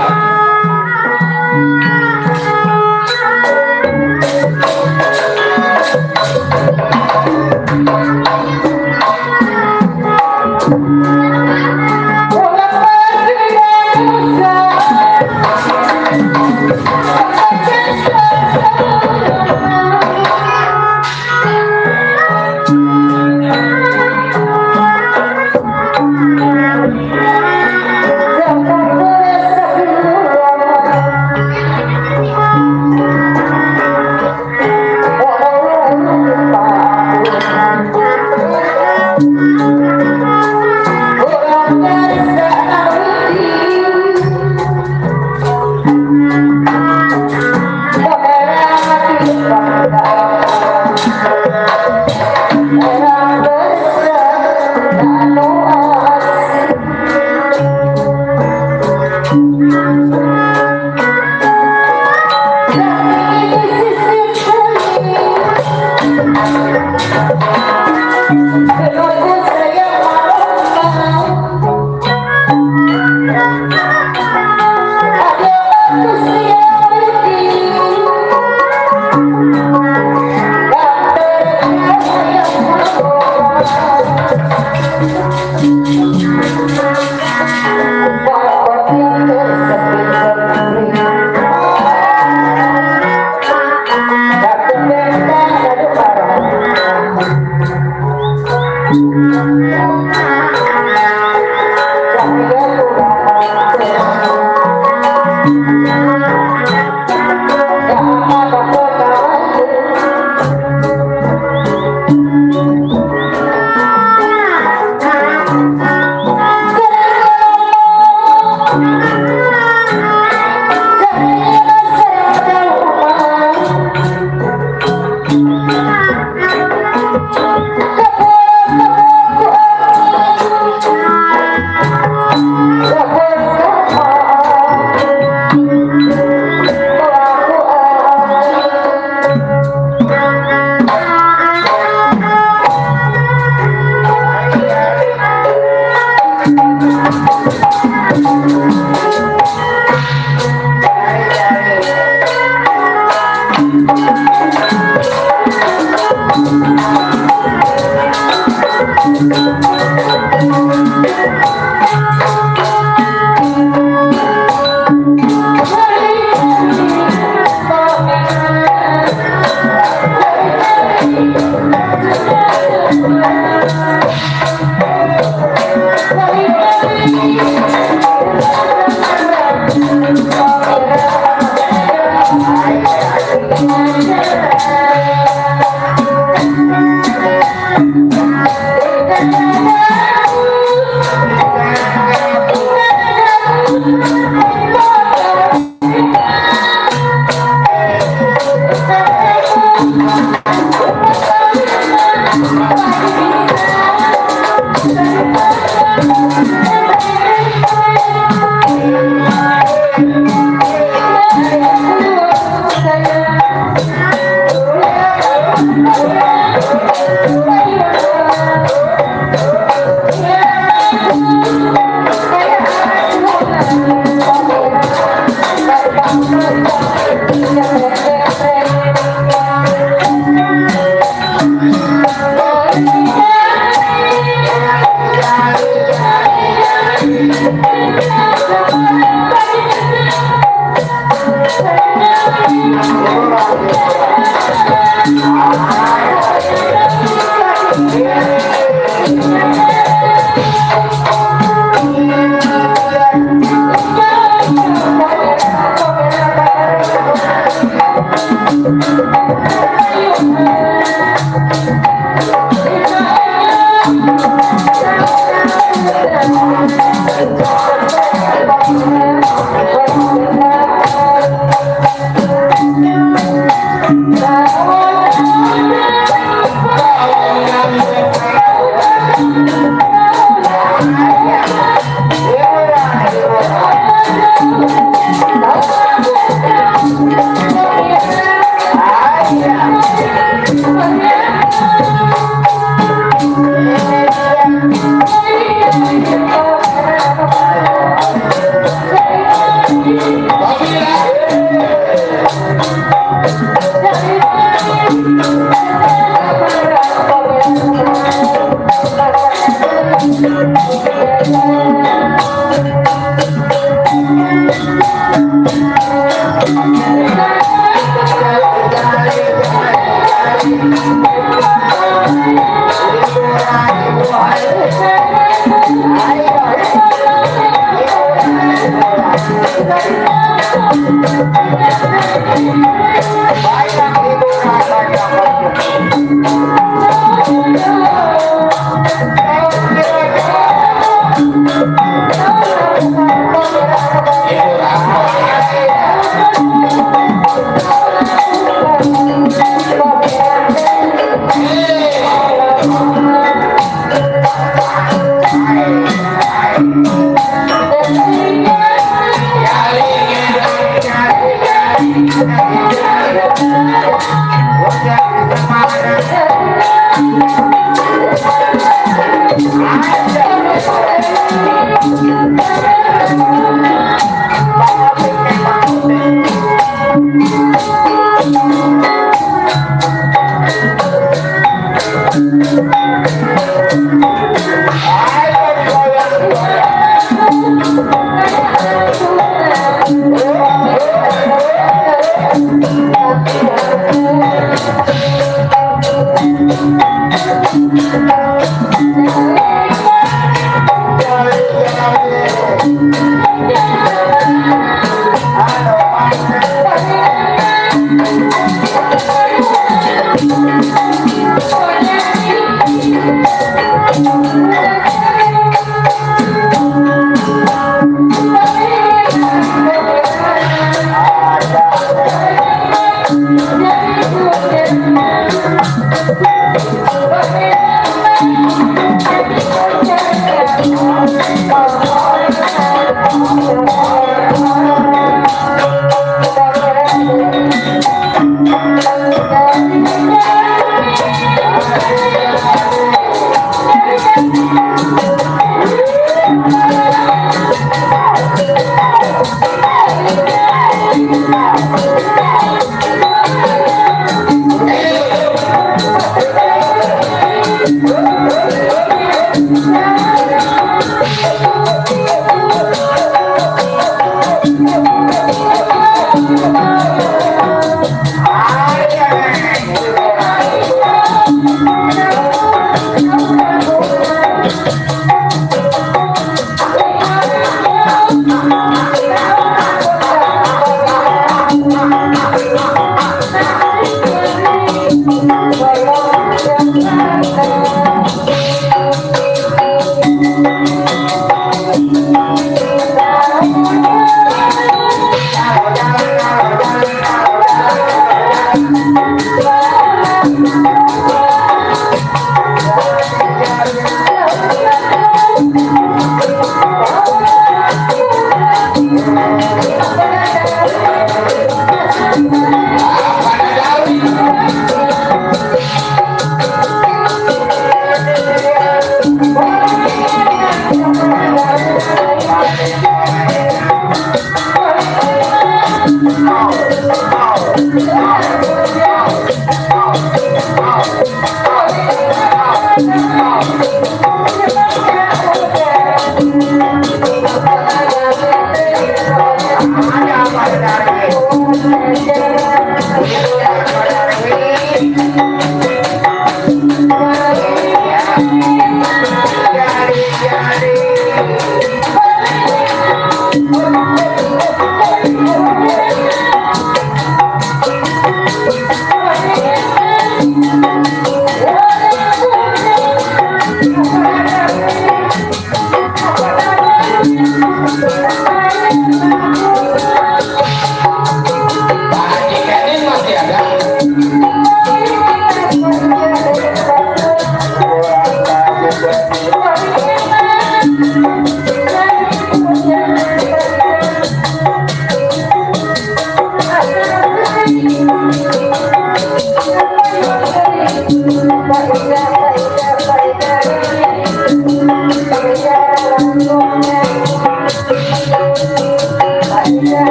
Jadi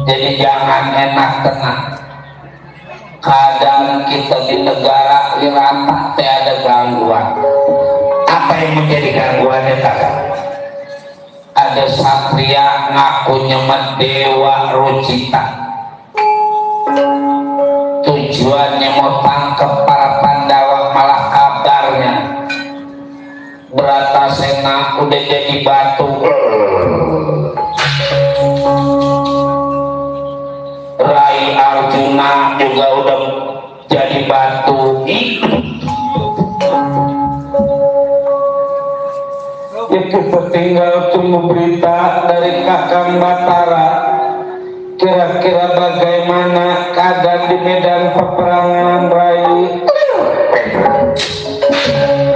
Jadi jangan enak tenang. Kadang kita di negara Iranta ada gangguan. Apa yang menjadi gangguannya kakak? Ada satria ngaku nyemet Dewa Rucita. Tujuannya mau tangkap para Pandawa, malah kabarnya Bratasena udah jadi batu. Rai Arjuna juga udah jadi batu. Ya kita tinggal tunggu berita dari Kakang Batara. Kira-kira bagaimana keadaan di medan peperangan Rai?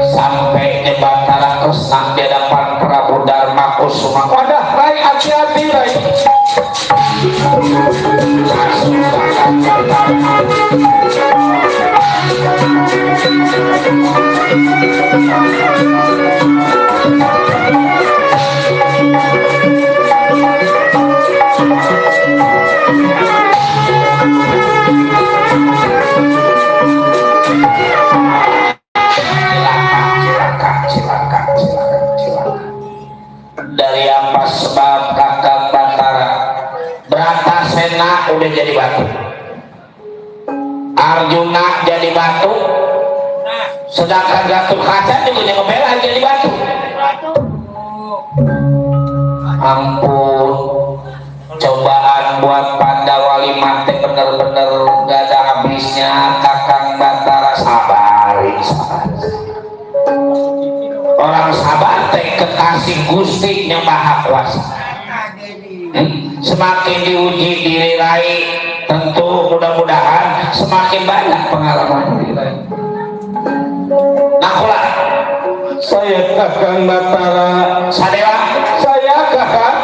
Sampai di Batara Kresna di hadapan Prabu Darma Kusuma. Wadah Rai, hati-hati Rai. Dari apa sebab Kakang Batara? Bratasena udah jadi batu, Arjuna jadi batu, sedangkan Gatot Kaca juga ngebela jadi batu. Ampun, cobaan buat Pandawa 5 teh bener-bener gak ada habisnya. Kakang Batara sabarin, orang sabar teh kekasih Gusti yang Maha Kuasa. Semakin diuji diri Rai, tentu mudah-mudahan semakin banyak pengalaman diri Rai. Nakulah saya Kakang Batara Sadewa, saya Kakang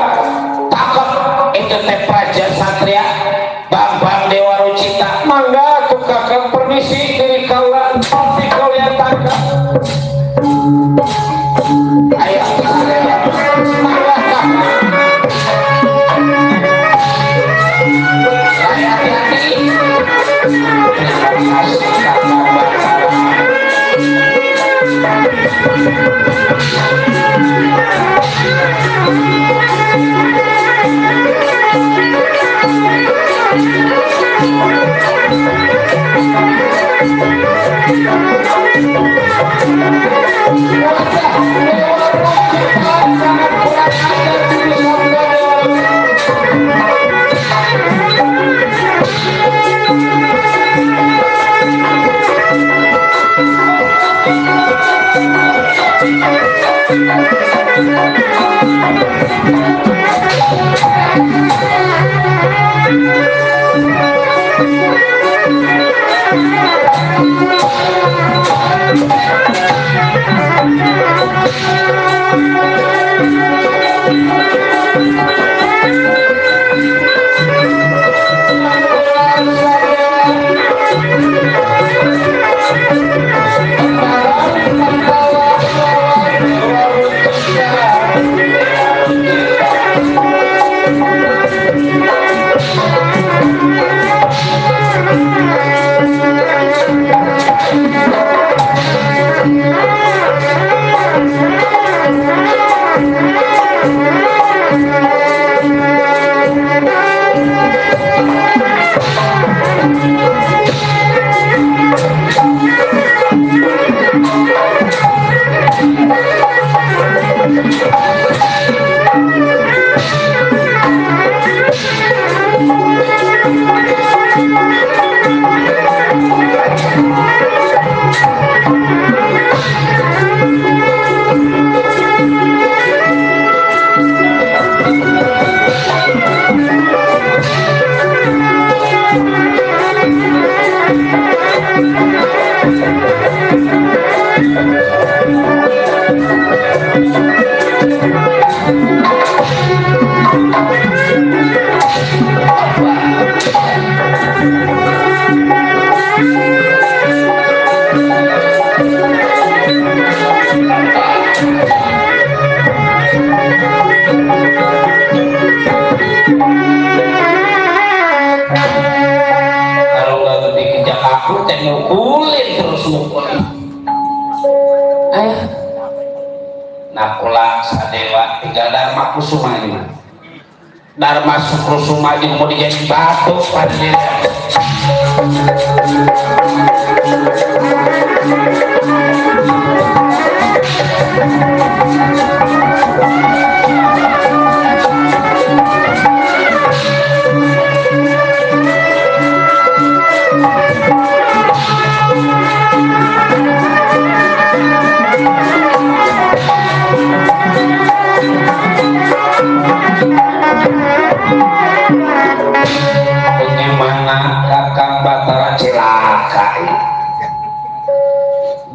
takut itu teh praja satria Bambang Dewa Rucita. Mangga tuh Kakang permisi diri kalian pasti kalian tangkap. Ayo Sadewa, mangga Kakang. mukulin terus mukulin. Nah ulah sadewa tiga Dharma Kusuma ini. Dharma Kusuma jeung mau dijadi batu pada diri. Bagaimana Kakang Batara celaka ini?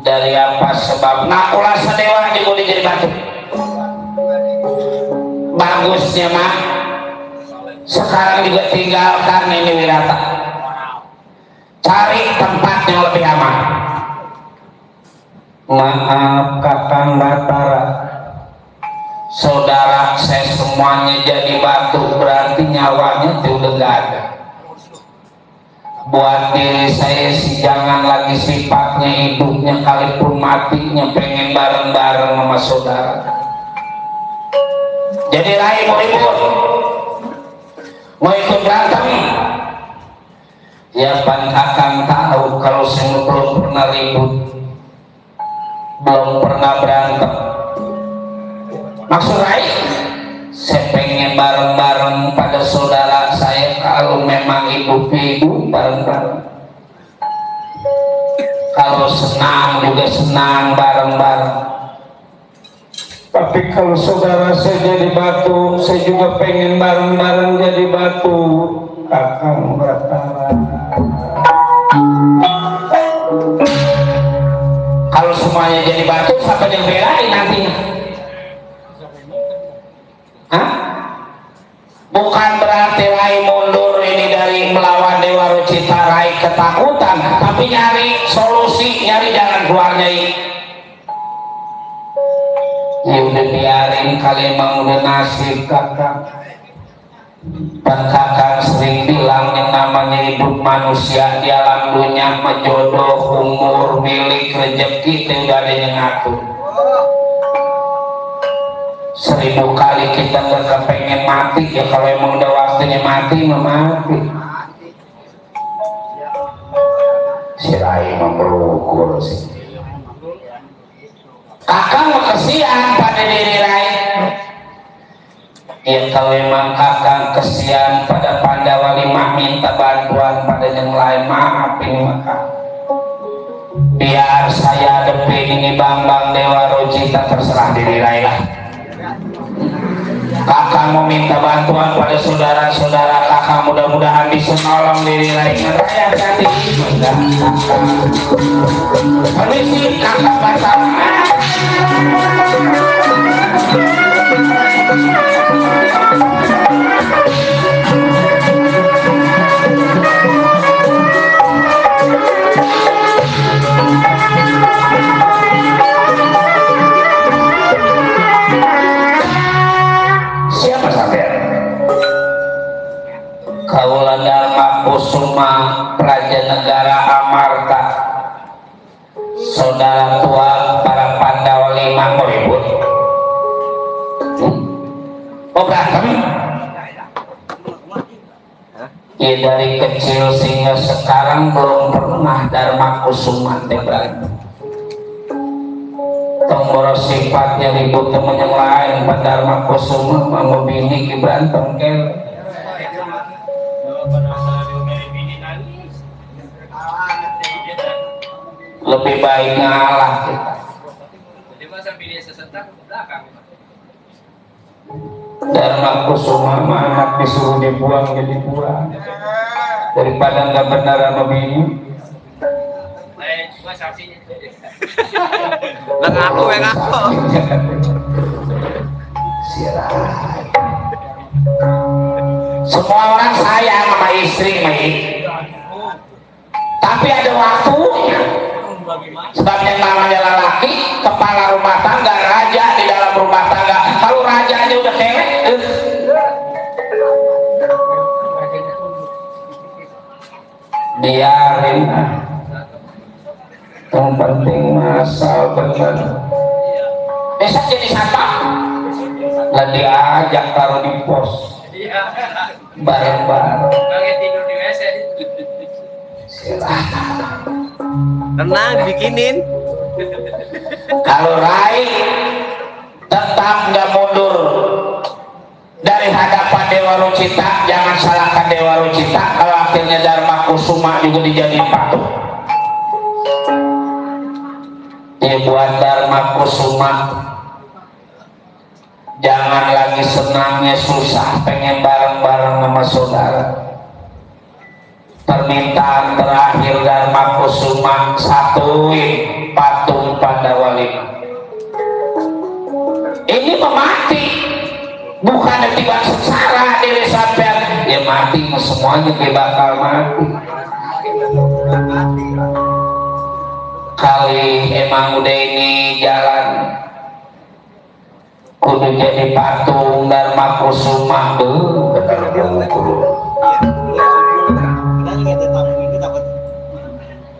Dari apa sebab? Nah ulah sadewa juga jadi batu. Bagusnya mah sekarang juga tinggalkan ini Wirata, cari tempat yang lebih aman. Maaf Kakang Batara, saudara saya semuanya jadi batu, berarti nyawanya itu udah gak ada. Buat diri saya sih jangan lagi sifatnya hidupnya, kalipun matinya pengen bareng-bareng sama saudara. Jadi Rai mau ribut, mau ikut berantem, ya pan akan tahu kalau saya belum pernah ribut, belum pernah berantem. Maksud Rai, saya pengen bareng-bareng pada saudara saya, kalau memang ibu bareng-bareng, kalau senang juga senang bareng-bareng. tapi kalau saudara saya jadi batu, saya juga pengen bareng-bareng jadi batu. Kakang Batara, kalau semuanya jadi batu, siapa yang belain nantinya? Hah? Bukan berarti Rai mundur ini dari melawan Dewa Rucita, Rai ketakutan, tapi nyari solusi, nyari jalan keluarnya ini. Ya udah biarin, kali emang udah nasib Kakang. Dan Kakang sering bilang yang namanya hidup manusia di alam dunia, jodoh, umur, milik, rezeki itu udah ada yang ngatur. 1000 kali kita nggak kepengen mati, ya kalau emang udah waktunya mati, mati. Si Rai memberukur sih. Kakang mau kesian pada diri Rai. Ya kalau emang Kakang kesian pada Pandawa 5, minta bantuan pada yang lain, maafin maka. Biar saya hadepin ini Bambang Dewa Rucita, terserah diri Rai lah. Kakang mau minta bantuan pada saudara-saudara Kakang, mudah-mudahan bisa nolong diri Rai. Raya hati permisi Kakang Batara. Siapa sampean? Kaula Dharma Kusuma, Praja Negara Amarta, saudara tua para Pandawa 5 mau ribut. Oh berantem? Ya dari kecil sehingga sekarang belum pernah Dharma Kusuma berantem. Tombol sifatnya ribut temen yang lain, Pak Dharma Kusuma mau bini berantem kel. Lebih baik ngalah kita. Jadi masa pilih sesentak ke belakang. Dharma Kusuma mah anak disuruh dibuang jadi buang, daripada nggak benar sama bini. Cuma saksinya. Ngaku. Semua orang sayang sama istri, tapi ada waktunya. Sebab yang namanya lelaki, kepala rumah tangga, raja di dalam rumah tangga. Kalau raja aja udah kelek, biarin. yang penting masal bener besok jadi siapa lah diajak taruh di pos Iya. bareng-bareng Pakai tidur di WC. silahkan. Tenang, bikinin. Kalau Rai tetap nggak mundur dari hadapan Dewa Rucita, jangan salahkan Dewa Rucita kalau akhirnya Dharma Kusuma juga dijadiin patung. Buat Dharma Kusuma jangan lagi senangnya susah pengen bareng-bareng sama saudara. Permintaan terakhir Dharma Kusuma satuin patung Pandawali. Ini memati bukan tiba sengsara diri sampean ya mati semuanya dia bakal mati. Kali emang udah ini jalan kudu jadi patung Dharma Kusuma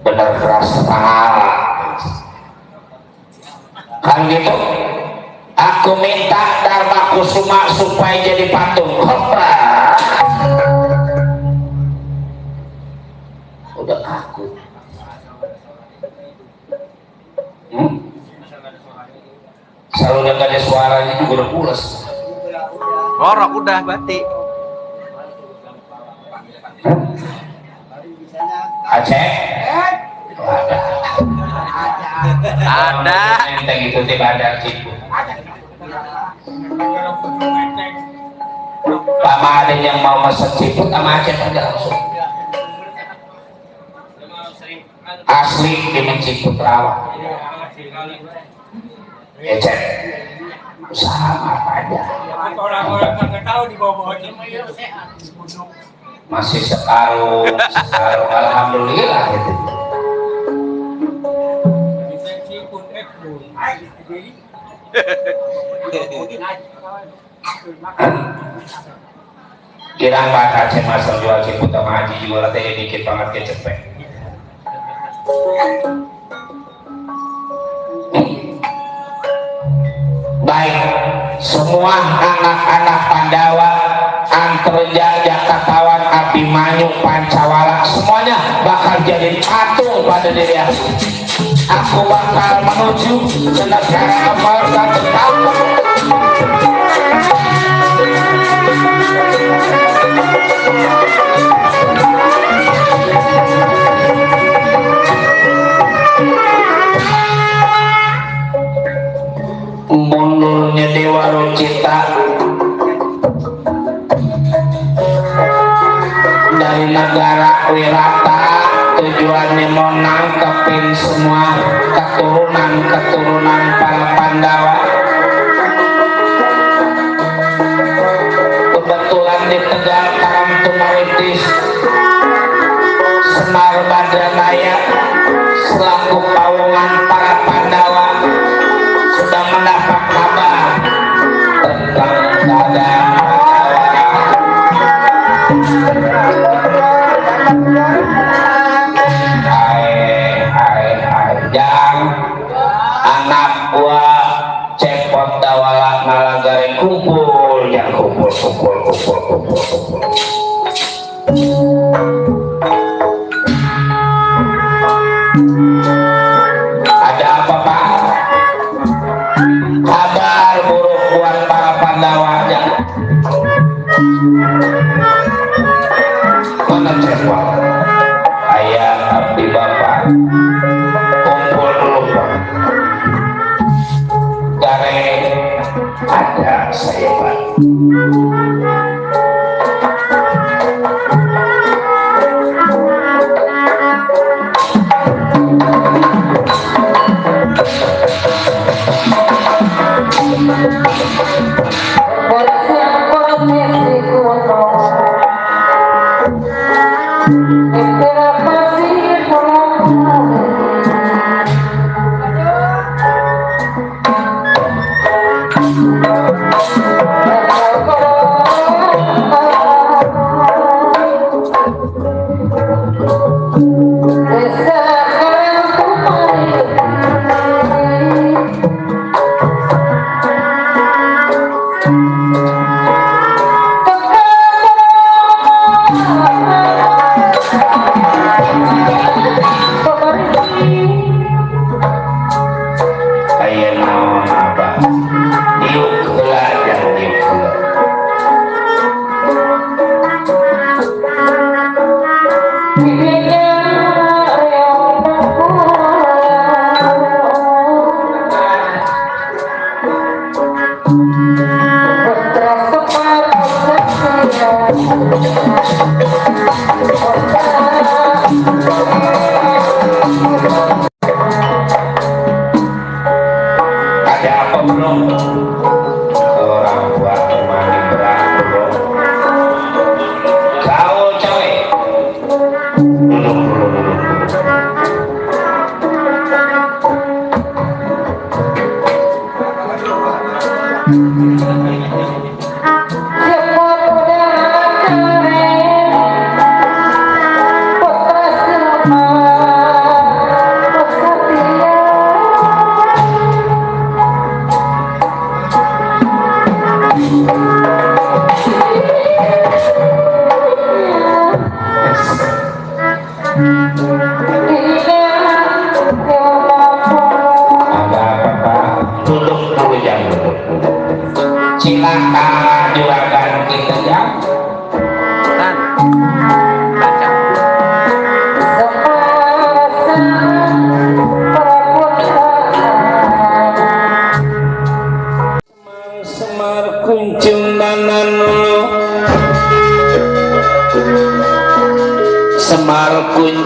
bener keras kepala kan gitu. Aku minta Dharma Kusuma supaya jadi patung. Udah aku selalu udah gak ada suaranya juga udah pulas. Ngorok udah batik. Aceh Ada. enteng itu tidak ada gitu. Lama ada yang mau mesen ciput sama Aceh aja langsung asli di menciput rawa ya cek usaha apa aja Orang-orang nggak tahu di bawah masih sekarung alhamdulillah gitu. Kirang bahasa Aceh masal jual ciput sama Haji juga teh dikit banget kecepet. Baik, semua anak-anak Pandawa, Antreja, Jakatawan, Abimanyu, Pancawala, semuanya bakal jadi patung pada diri aku. Aku bakal menuju ke negara Amarta Betapa. Mundurnya Dewa Rucita dari negara Wirata tujuannya mau nangkepin semua keturunan para Pandawa. Kebetulan di Tegal Karang Tumaritis Semar Badranaya selaku pawungan para Pandawa sudah mendapat kabar tentang keadaan Jang anak buah cepot dawala nalagari kumpul yang kumpul. Ada apa Pak? Kabar buruk buat para Pandawa aja. Mana cepot? Ayah abdi bapak kumpul dulu Pak. Gareng ada saya Pak.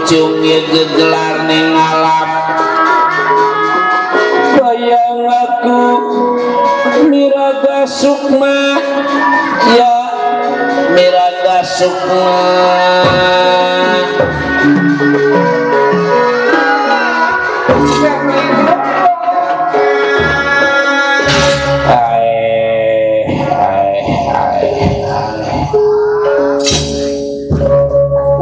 pucung ya gegelar ning alam bayang aku miraga sukma ya miraga sukma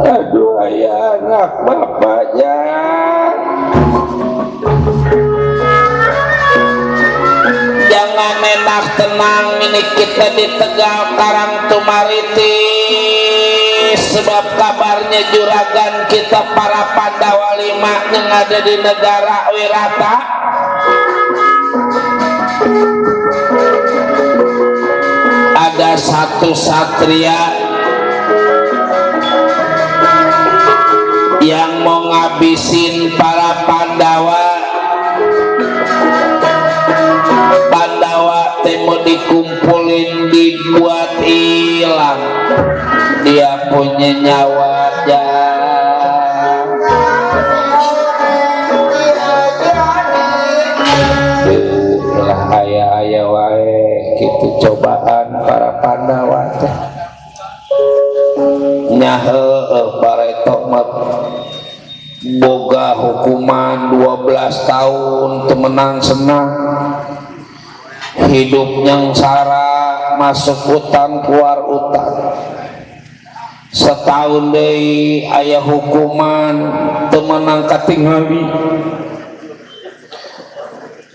aduh ayah anak bapaknya jangan enak tenang ini kita di Tegal Karang Tumariti sebab kabarnya juragan kita para Pandawa 5 yang ada di negara Wirata ada satu satria yang mau ngabisin para Pandawa mau dikumpulin dibuat hilang dia punya nyawa lah ayah wae gitu cobaan para Pandawa teh nyahe paretok mat boga hukuman 12 tahun temenan senang hidup nyangsara masuk hutan keluar hutan setahun deui aya hukuman temenang katingali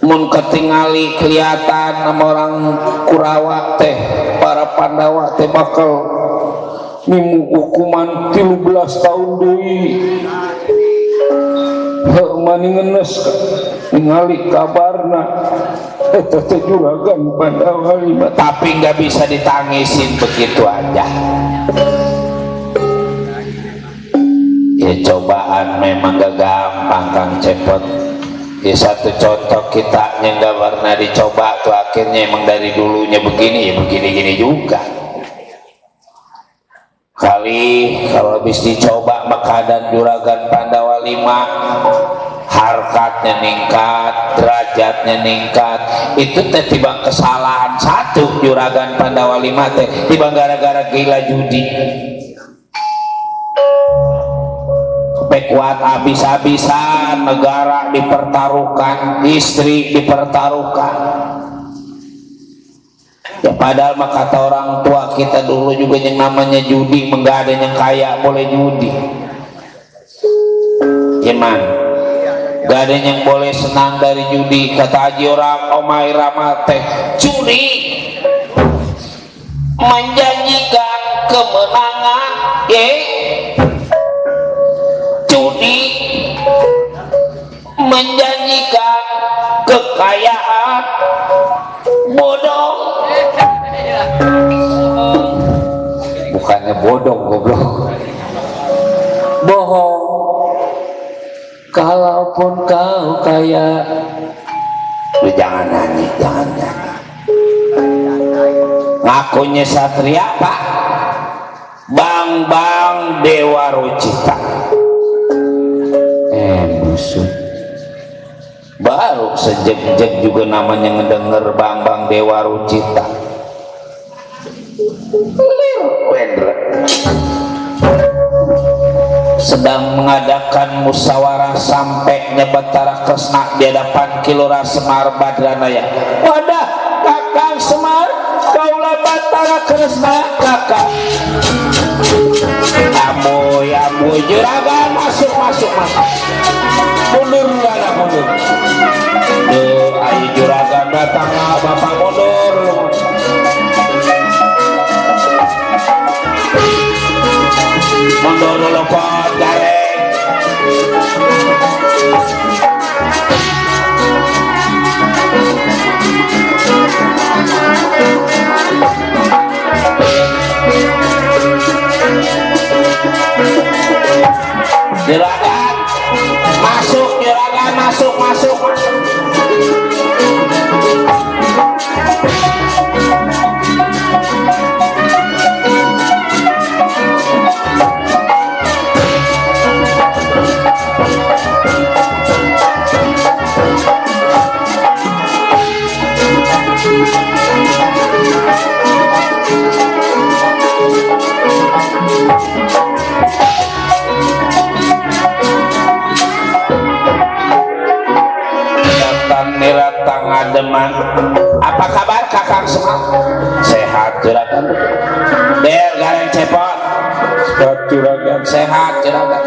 mun katingali kelihatan sama orang Kurawa teh para Pandawa teh bakal mimu hukuman 13 tahun deui mani ngenes ningali kabarna eta teh juragan Pandawa 5 tapi nggak bisa ditangisin begitu aja ya cobaan memang gak gampang Kang Cepot ya satu contoh kita yang gak pernah dicoba tuh akhirnya emang dari dulunya begini ya begini-gini juga kali kalau habis dicoba maka dan juragan Pandawa 5 harkatnya ningkat derajatnya ningkat itu teh tiba kesalahan satu juragan Pandawa 5 teh tiba gara-gara gila judi kuat habis-habisan negara dipertaruhkan istri dipertaruhkan ya padahal mah kata orang tua kita dulu juga yang namanya judi enggak ada yang kaya boleh judi gimana gak ada yang boleh senang dari judi kata Haji orang Omai Ramate judi menjanjikan kemenangan judi menjanjikan kekayaan bodoh bukannya bodoh goblok bohong kalaupun kau kaya lu jangan nyanyi ngakunya satria pak Bang Dewa Rucita musuh baru sejek-jek juga namanya ngedenger Bang Dewa Rucita sedang mengadakan musyawarah sampai Batara Kresna di hadapan Kilora Semar Badranaya wadah Kakang Semar kaulah Batara Kresna kakak amu juragan masuk mundur anak mundur ayo juragan datang bapak mundur dulu pot gareng juragan masuk juragan masuk niratang ademan. Apa kabar Kakang Semar? Sehat juragan. Der gareng cepot. Sehat juragan. Sehat juragan.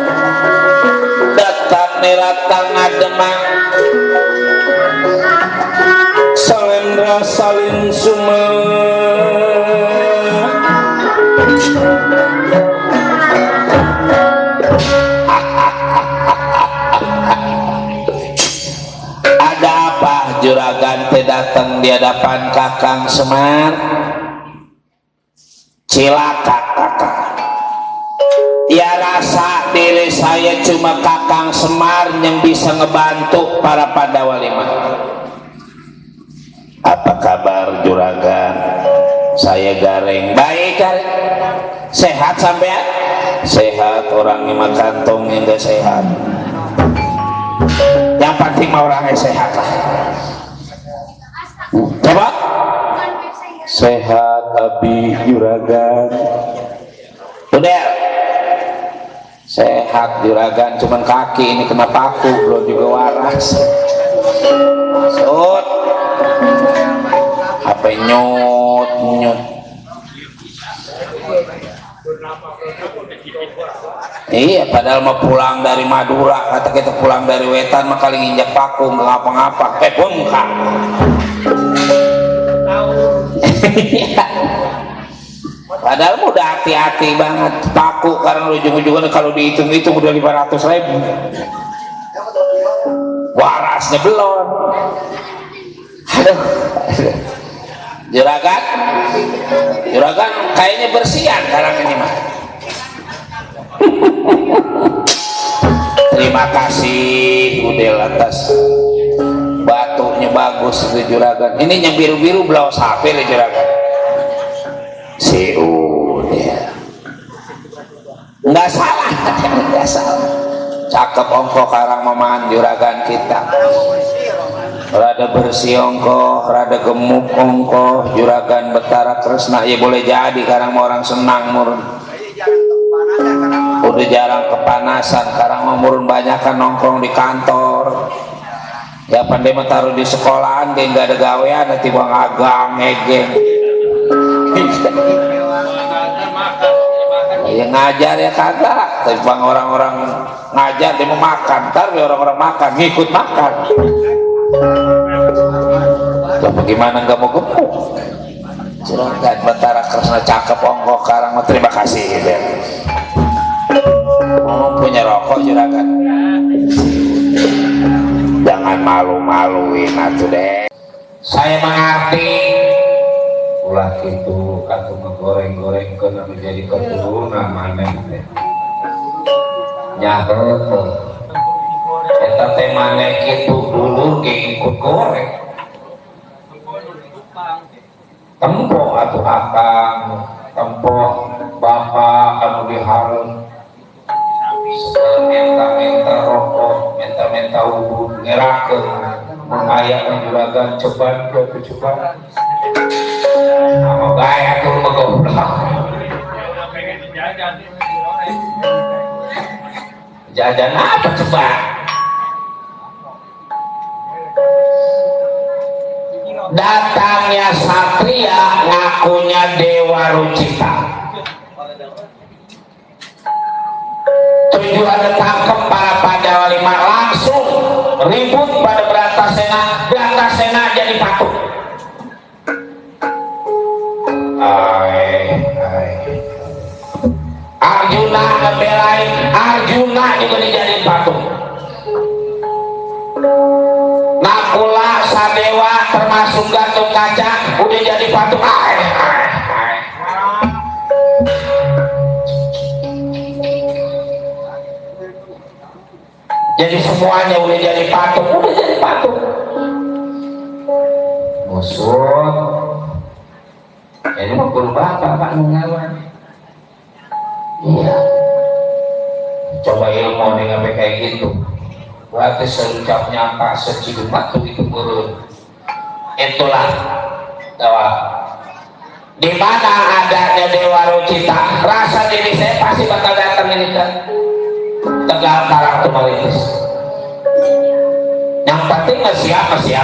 Datang niratang ademan. Salendra salin sumeh. Ada apa juragan teh datang di hadapan Kakang Semar? Cilaka Kakang. Ya rasa diri saya cuma Kakang Semar yang bisa ngebantu para Pandawa lima. Apa kabar juragan? Saya gareng. Baik gareng. Sehat sampean? Sehat, orang lima kantong yang gak sehat. Yang penting mah orangnya sehat lah. Coba. Sehat abi juragan. Udah. Sehat juragan, cuman kaki ini kena paku, belum juga waras. Sud. Apa nyut. Iya, padahal mau pulang dari Madura, kata kita pulang dari Wetan mah kali nginjak paku nggak ngapa-ngapa, bengkak. Padahal udah hati-hati banget paku karena ujung-ujungnya kalau dihitung-hitung udah 500.000. Warasnya belum. Aduh. Juragan kayaknya bersihan sekarang ini mah. Terima kasih Udel atas batunya bagus itu juragan. Ini yang biru-biru belau sapi ya juragan. Si Udel. Nggak salah. Cakep ongko karang maman juragan kita. Rada bersih ongko, rada gemuk ongko, juragan Betara Kresna. Ya boleh jadi karang orang senang murun. Udah jarang kepanasan, karang mau murun banyak kan nongkrong di kantor. Ya pandai mah taruh di sekolahan, dia nggak ada gawean, nanti bang agang ngegeng. Ya ngajar ya kagak, tapi bang orang-orang ngajar dia mau makan, ntar orang-orang makan ngikut makan. Coba gimana nggak mau gemuk? Juragan Betara Kresna cakep ongko karang. Terima kasih ya. Oh, punya rokok juragan. Jangan malu-maluin atuh deh. Saya mengerti. Ulah gitu katu ngegoreng-goreng ke menjadi keturunan mana teh. Nya heueuh. Eta teh maneh kitu dulu ge ikut goreng. Tempo atuh akang, tempo bapak anu dihareup. Minta rokok, minta wudhu, ngerakeun mun aya juragan coban ke coban. Apa gaya tuh goblok. Jajan apa coba? Datangnya satria ngakunya Dewa Rucita. Tujuan tangkep para Pandawa lima langsung ribut pada Bratasena jadi patung. Arjuna ngebelain, Arjuna juga dijadiin patung. Nakula Sadewa termasuk Gatot Kaca udah jadi patung. Jadi semuanya udah jadi patung, musuh. Ini mau berubah bapak ngelawan. Iya. Coba ilmu dengan kayak gitu. Berarti serucap nyata seciduma tuh itu burun. Itulah Dewa. Di mana adanya Dewa Rucita, rasa diri saya pasti bakal datang ini kan. Tegal Karang Tumaritis. Yang penting siap aja.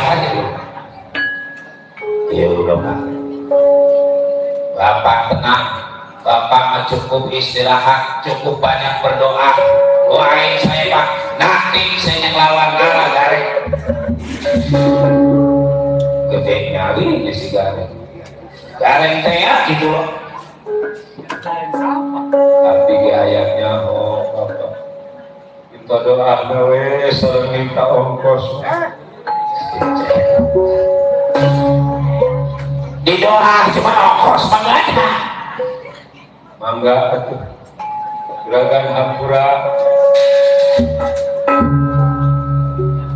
Ya udah Pak. Bapak tenang, Bapak mah cukup istirahat, cukup banyak berdoa. Doain saya Pak, nanti saya ngelawan ngalah gareng. Gede nyari ini si gareng. Gareng teh ya gitu loh. Tapi ayatnya Bapak. Kita doa gawe sering minta ongkos. Di doa cuma ongkos mangga atuh gerakan hampura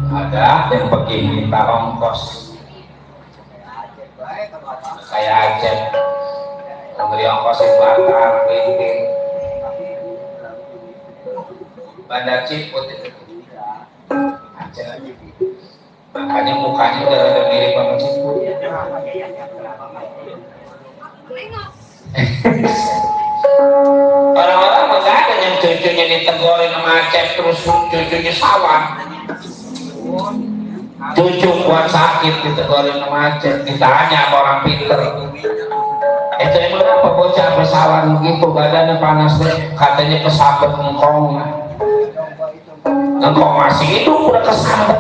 ada yang pergi minta ongkos kayak Aceh memberi ongkos itu antar linting Bandar Ciput itu Aceh makanya mukanya udah ada mirip sama Ciput. Orang-orang enggak ada yang cucunya ditegorin sama Aceh terus cucunya sawan. Cucu kuat sakit ditegorin sama Aceh, ditanya sama orang pinter. Itu emang apa bocah pesawan begitu badannya panas deh, katanya kesabet ngkong. Ngkong masih hidup udah kesabet.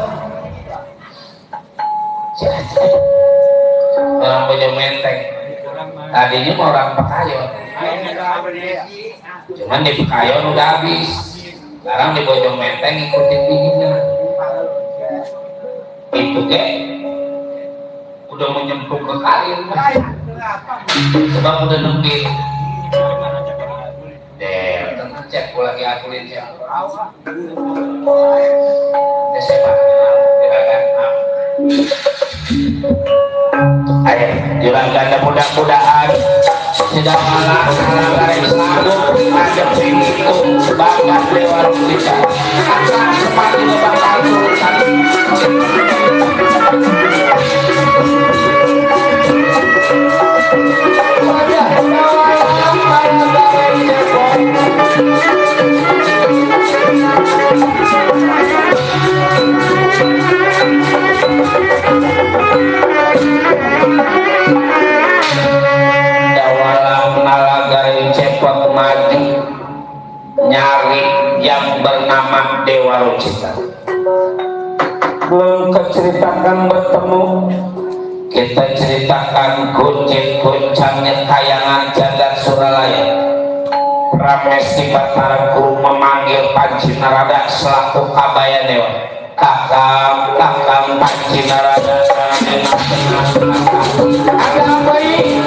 Orang Bojo Menteng tadinya mau orang Pekayon cuman di Pekayon udah habis sekarang di Bojo Menteng ikutin dinginnya itu deh udah menyemplung ke kalir sebab udah nembir deh cek lagi akulin siapa sepak ayo juragan mudah-mudahan tidak malah gareng selalu ada pintu sebagai lewat kita akan semakin bakal turutan nyari yang bernama Dewa Rucita. Belum keceritakan bertemu, kita ceritakan gonceng-goncangnya kayangan jagat Suralaya. Pramesti Batara Guru memanggil Panji Narada selaku Kabaya Dewa. Kakang Panji Narada ada apa ini?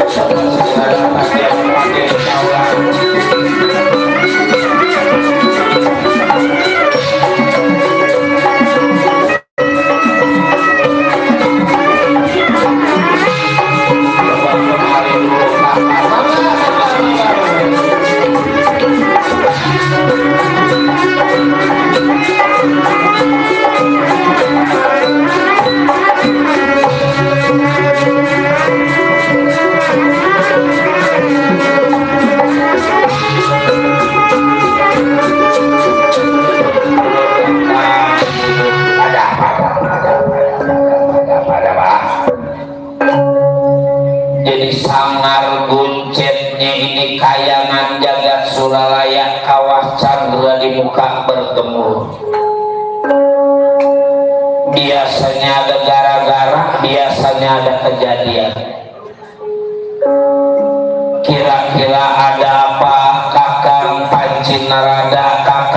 Jadi sangar guncetnya ini kayangan jagat Suralaya kawah Chandra di muka bergemuruh. Biasanya ada gara-gara, biasanya ada kejadian. Kira-kira ada apa Kakang Panji Narada, Kakang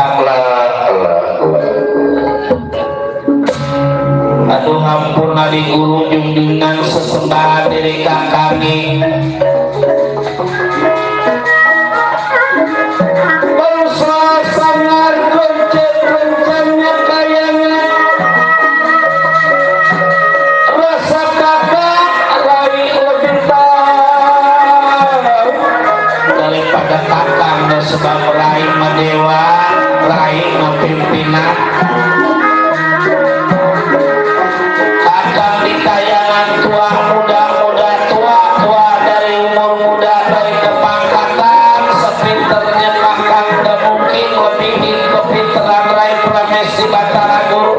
aduh ampun adi guru junjungan sesembahan diri kakami bangsa sangar gonceng rencannya kayangan rasa kakak rai lebih tahu daripada kakang dan sebab rai madewa rai pimpinan tua dari umur muda dari kepangkatan sepinternya kakang udah mungkin lebih kepinteran Rai Pramesti Batara Guru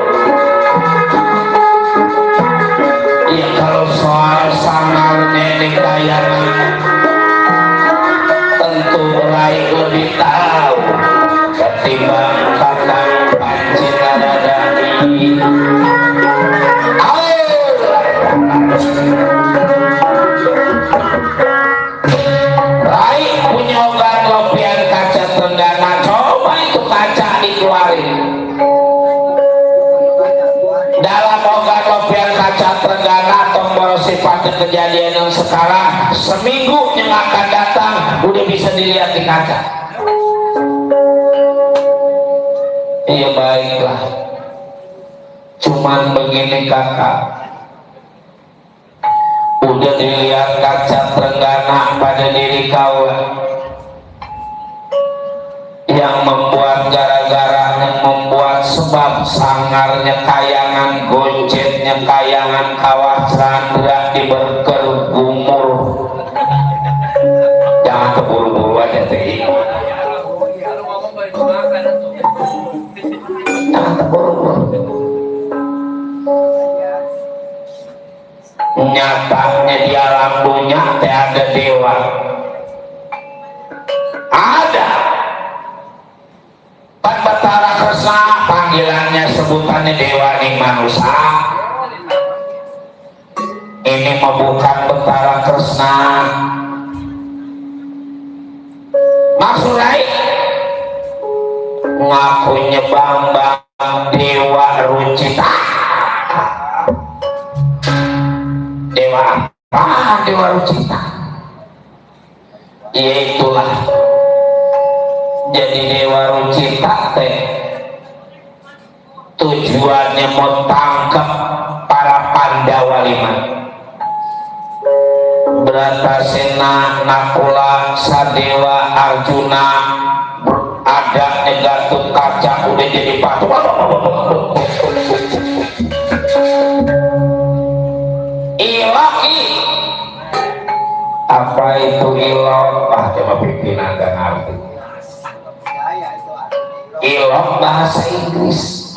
kejadian yang sekarang, seminggu yang akan datang udah bisa dilihat di kaca. Iya baiklah, cuman begini kakak, udah dilihat kaca Trenggana pada diri kau yang membuat gara-gara yang membuat sebab sangarnya kayangan goncetnya kayangan kawasan berat diberkergumur. Jangan keburu-buru aja teh, Kalau ngomong baru makan tuh. jangan keburu-buru. Nyatanya di alam dunia teh ada dewa, ada Pan Batara Kresna, panggilannya sebutannya Dewa ning manusia. Ini mah bukan Batara Kresna, maksudnya ngakunya Bambang Dewa Rucita. Dewa apa? Dewa Rucita. Ya itulah, jadi Dewa Rucita teh tujuannya mau tangkap para Pandawa 5. Bratasena, Nakula, Sadewa, Arjuna, ada Gatut Kaca udah jadi batu. Iloki, apa itu ilok? Ah, coba pimpinan gak ngerti. Ilok bahasa Inggris,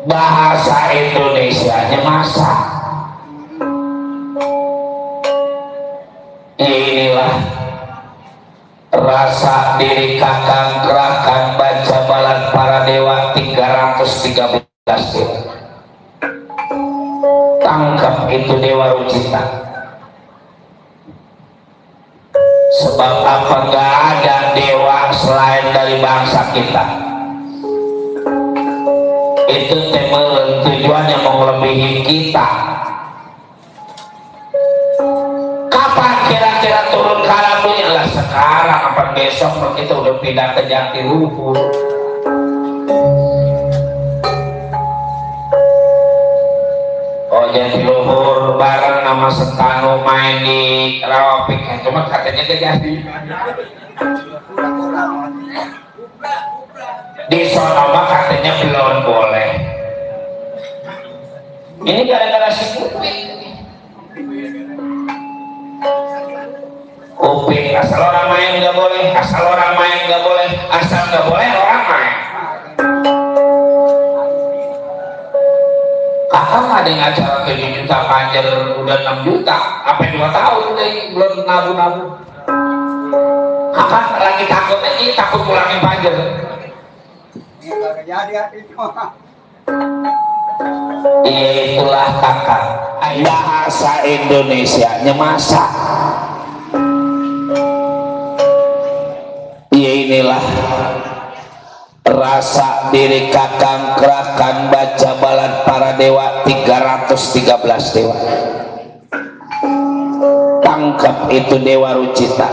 bahasa Indonesianya masa. Inilah rasa diri kakang gerakan baca balan para dewa 313 dewa. Tangkap itu Dewa Rucita. Sebab apa gak ada dewa selain dari bangsa kita. Itu temen tujuannya mau ngelebihin kita. Kapan kira-kira turun ke alam dunia? Lah sekarang apa besok kita udah pindah ke Jatiluhur. Oh Jatiluhur bareng sama Setanu main di Rawapik, cuma katanya gak jadi. Di Sonoma katanya belum boleh. Ini gara-gara si Upik, asal orang main gak boleh, asal orang main gak boleh, asal gak boleh orang main. Kakak ada yang acara 7 juta panjer udah 6 juta, apa 2 tahun deh belum nabung-nabung. Kakak lagi takut lagi, takut pulangin panjer. Iya itulah kakak, bahasa Indonesia-nya masa. Iya inilah rasa diri kakang gerakan baca balan para dewa 313 dewa. Tangkap itu Dewa Rucita.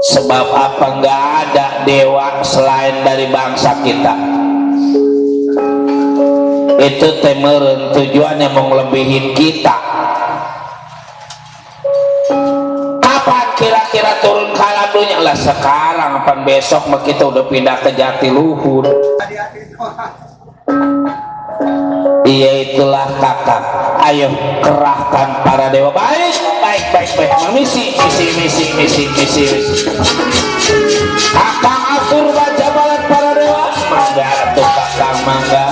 Sebab apa nggak ada dewa selain dari bangsa kita. Itu temen tujuannya mau ngelebihin kita. Kapan kira-kira turun ke alam dunia? Lah sekarang apa besok mah kita udah pindah ke Jatiluhur. Iya itulah kakak. Ayo kerahkan para dewa. Baik. Misi. Kakang atur baca balan para dewa. Mangga tuh kakang mangga.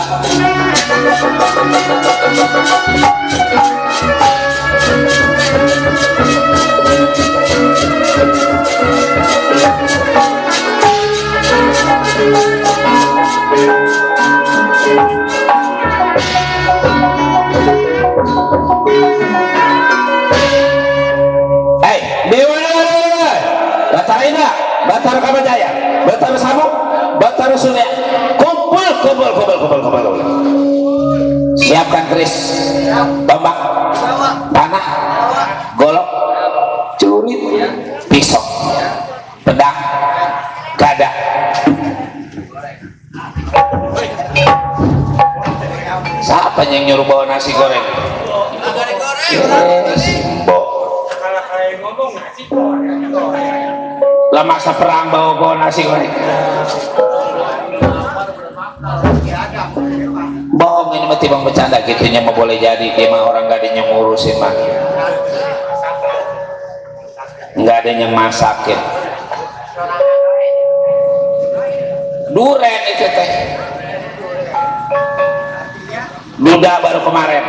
Batar Kamajaya, Batar Samuk, Batar Surya, kumpul. siapkan keris, tombak, panah, golok, celurit, pisau, pedang, gada. Siapa yang nyuruh bawa nasi goreng? Lah masa perang bawa nasi goreng? Bohong, ini mah timbang bercanda gitunya mah boleh jadi. Dia mah orang gak ada yang ngurusin mah, nggak ada yang masakin. Duren itu teh, duda baru kemarin.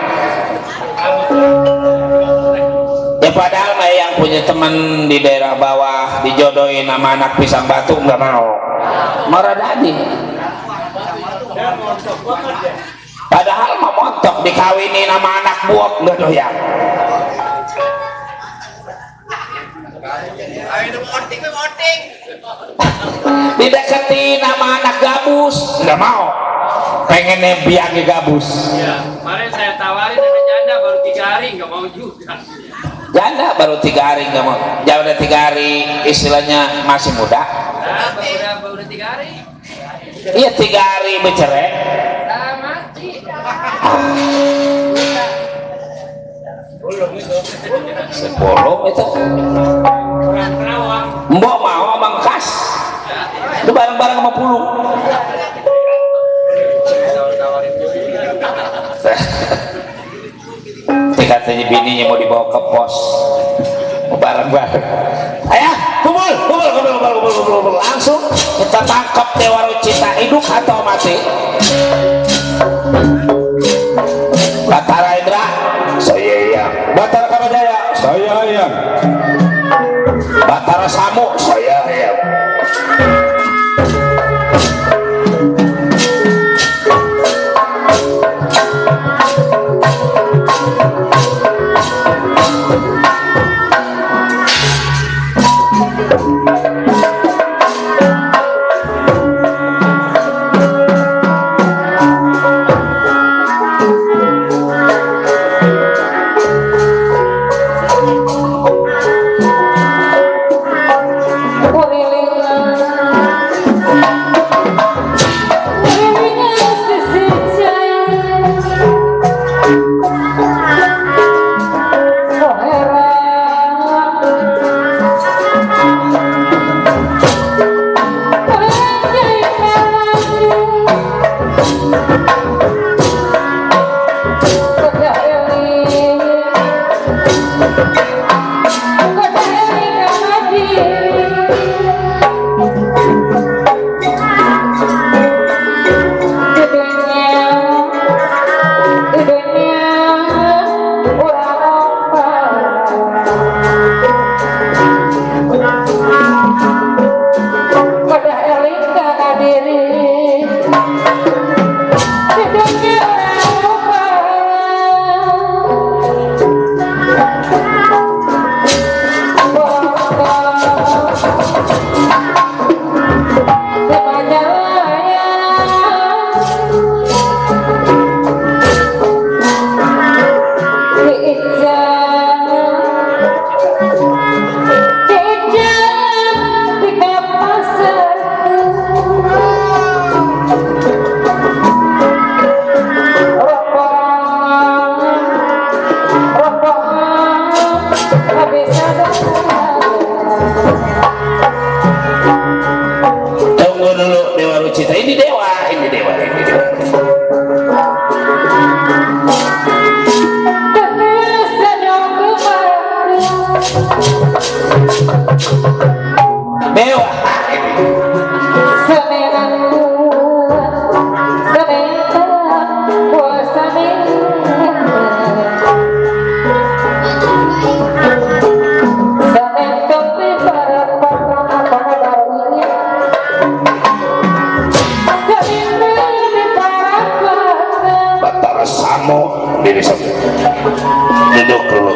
Ya padahal mah yang punya teman di daerah bawah dijodohin sama anak pisang batu nggak mau, marah dadi. Padahal mah montok dikawinin sama anak buok nggak doyan. Dideketin sama anak gabus nggak mau, pengennya biangnya gabus. Ya, kemarin saya tawarin ada janda baru 3 hari nggak mau juga. Janda baru 3 hari nggak mau, jauh udah 3 hari istilahnya masih muda. Nah, baru 3 hari. Iya 3 hari bercerai. Nah, mati. Sepuluh itu. Orang Kerawang. Mbok mau abang kas. Itu bareng-bareng sama pulung. Katanya bininya mau dibawa ke pos, bareng-bareng. Ayah, kumpul, langsung kita tangkap Dewa Rucita, hidup atau mati. Batara Indra, saya Yang. Batara Kamajaya, saya Yang. Batara Samu, saya Yang. Duduk dulu.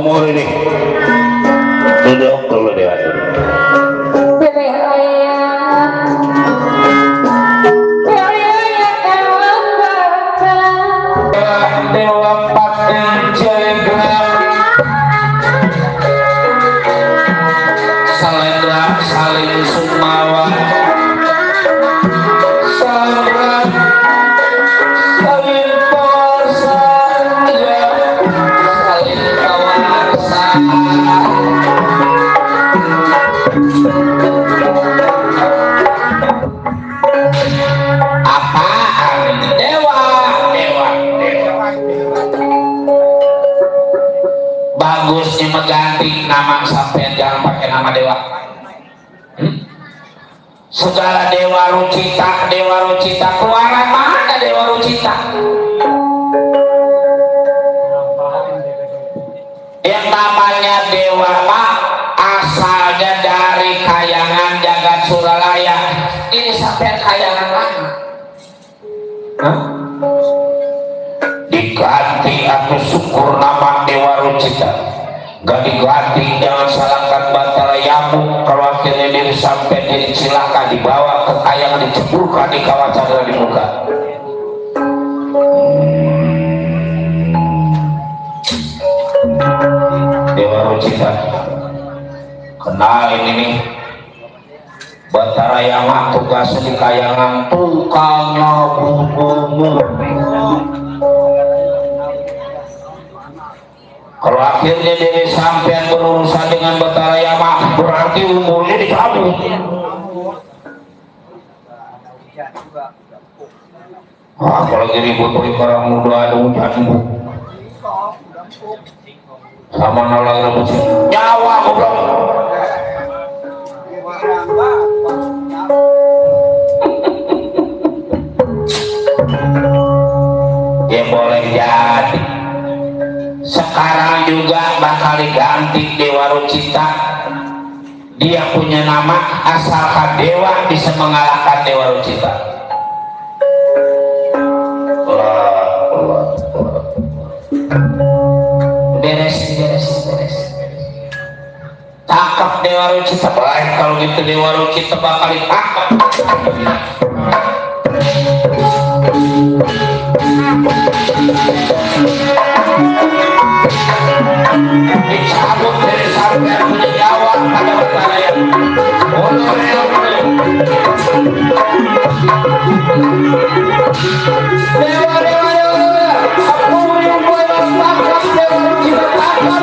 umur ini duduk dulu dewa dulu. Dewa Pati Jaga Salendra Saling Sumawa Saling Saling Porsan Saling Kawarsan apaan dewa bagusnya mengganti nama sampai jangan pakai nama dewa. Segala dewa Rucita keluaran mana dewa Rucita yang namanya dewa mah asalnya dari kayangan jagat Suralaya. Ini sampai kayangan mana? Diganti atau syukur nama dewa Rucita, gak diganti jangan salahkan Batara Yamuk. Kalau akhirnya diri sampai diri cilaka dibawa ke kayangan diceburkan di kawasan yang dibuka. Dewa Rucita kenal ini nih Batara Yamuk tugasnya di kayangan tukangnya bubumu. Kalau akhirnya dia sampai berurusan dengan Batara Yama berarti umurnya dicabut. Kalau ribut orang muda ada hujan sama nolak rebut nyawa goblok. Ya boleh jadi sekarang juga bakal diganti dewa Rucita. Dia punya nama asalkan dewa bisa mengalahkan dewa Rucita. Beres. Tangkap dewa Rucita. Baik kalau gitu dewa Rucita bakal ditangkap. Dicabut dari sampai punya nyawa pada Batara Yamuk. Dewa aku yang buat tangkap dewa Rucita tangkap.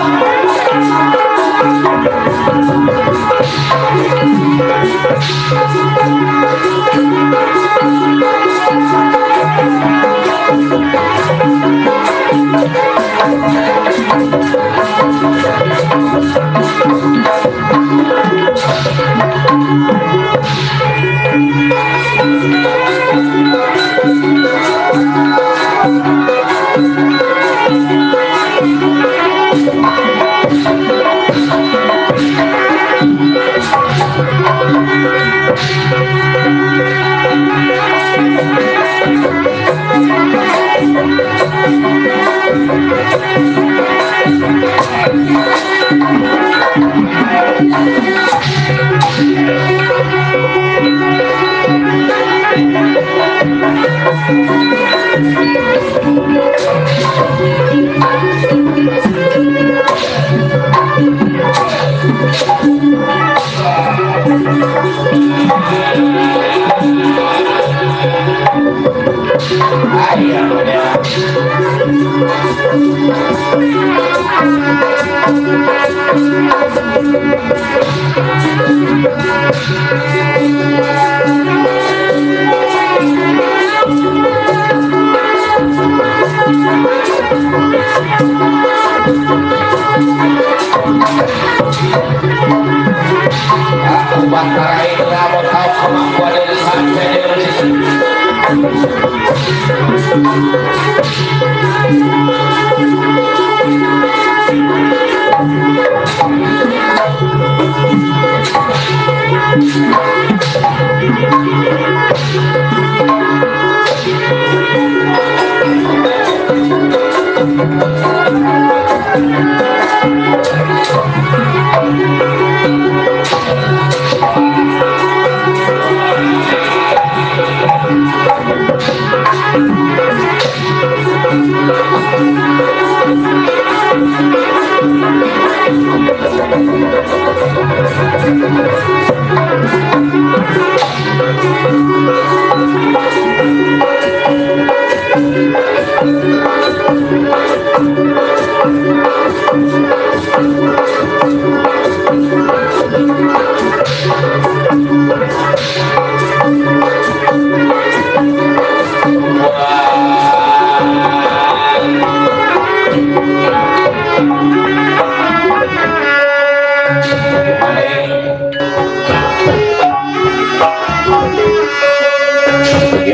Batara itu mau tahu kemampuan dari sampai dari situ.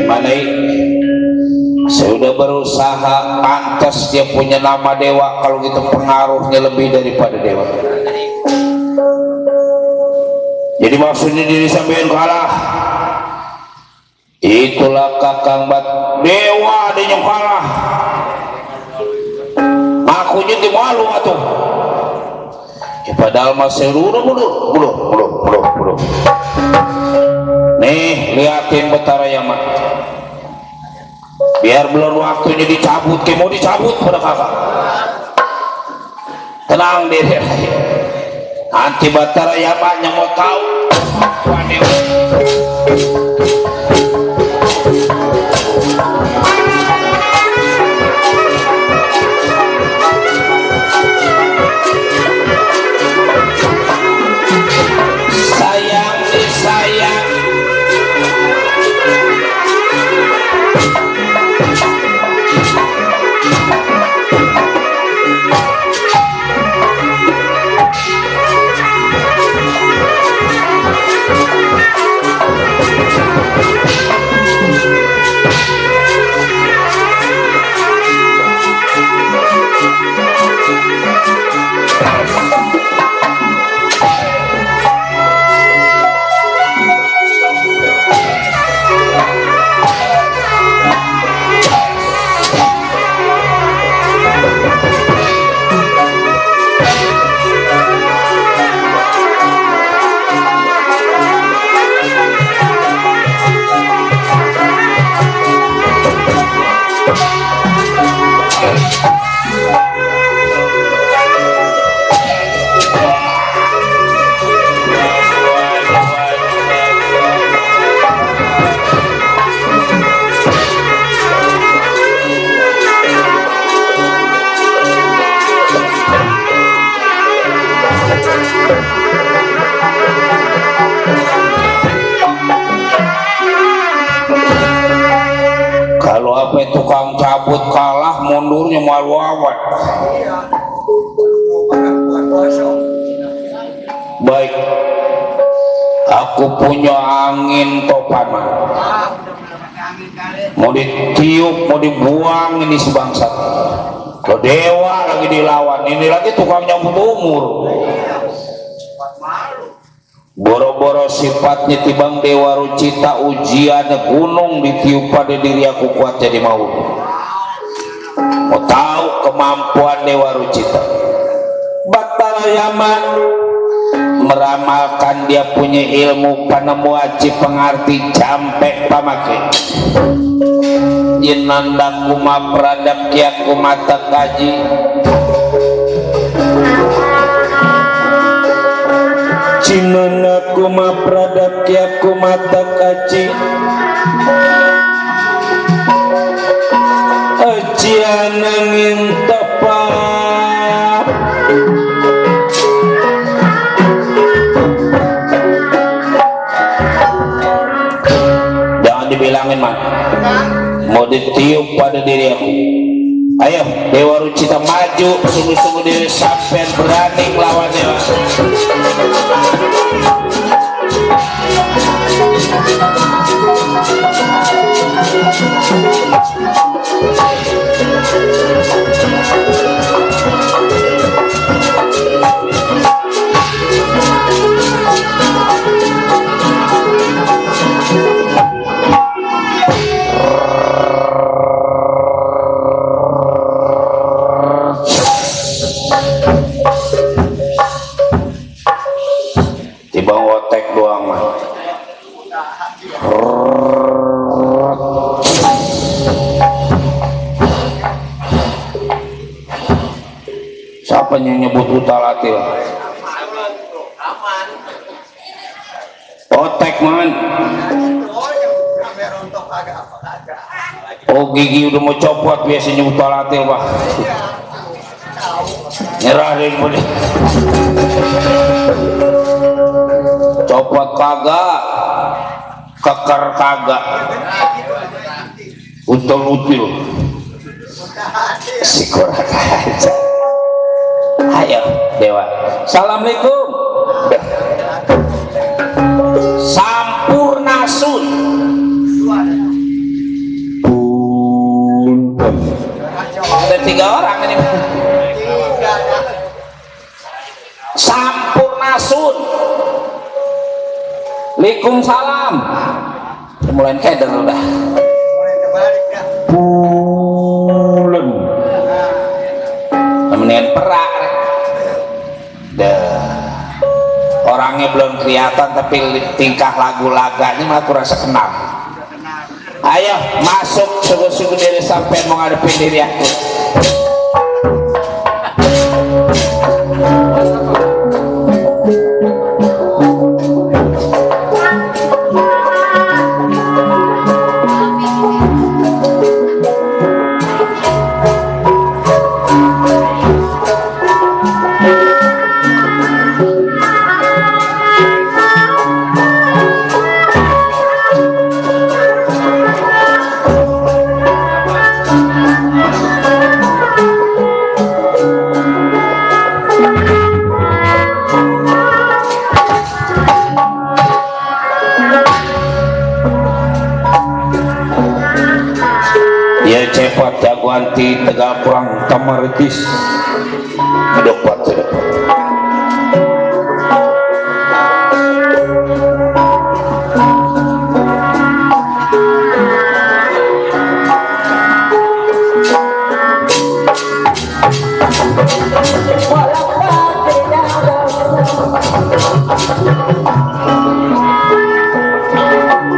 Manai saya udah berusaha, pantas dia punya nama dewa, kalau gitu pengaruhnya lebih daripada dewa. Jadi maksudnya diri sampean kalah, itulah kakang bat dewa dia kalah, aku jadi malu atuh. Ya padahal masih belum. Nih liatin Betara Yaman, biar belum waktunya dicabut, kayak mau dicabut pada kakak. Tenang diri, nanti Betara Yaman yang mau tahu. Sayang disayang, kalau apa tukang cabut kalah, mundurnya malu amat. Baik, aku punya angin topan, mau ditiup mau dibuang ini sebangsa. Kalau dewa lagi dilawan, ini lagi tukang nyambut umur. Boro-boro sifatnya tibang dewa Rucita, ujiannya gunung ditiup pada diri aku kuat jadi mau. Mau tahu kemampuan dewa Rucita. Betara Yaman meramalkan dia punya ilmu panemu aji pengarti jampe pamake. Jinanda kuma pradap kia kumata kaji. Cinana kuma pradap kia kumata kaji. Ajian angin tepat, jangan dibilangin man, mau ditiup pada diri aku. Ayo Dewa Rucita maju, sungguh-sungguh diri sampai berani melawan dewa. Tiba otek doang mah. Siapa yang nyebut utalatil? Otek man. Oh gigi udah mau copot, biasanya utalatil pak. Nyerah deh boleh. Copot kagak, keker kagak, utul-utul, si kurang aja. Ayo dewa, assalamualaikum. Sampurna sun. orang ini sampurnasun. Waalaikumsalam. Mulai keder udah. Pulen. Temenin perak. Orangnya belum kelihatan tapi tingkah lagu laganya mah aku rasa kenal. Ayo masuk sungguh-sungguh diri sampai mau ngadepin diri aku. Cepot jagoan ti Tegal kurang tamaritis hidup buat hidup.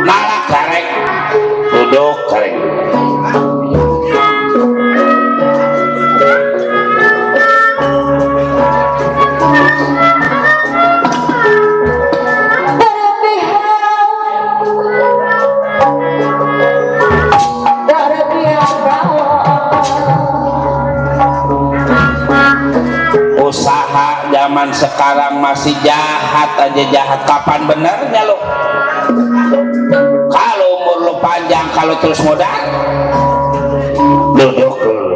Malah karek duduk karek. Usaha zaman sekarang masih jahat aja jahat. Kapan benernya lo? Kalau umur lo panjang, kalau terus modal duduk dulu.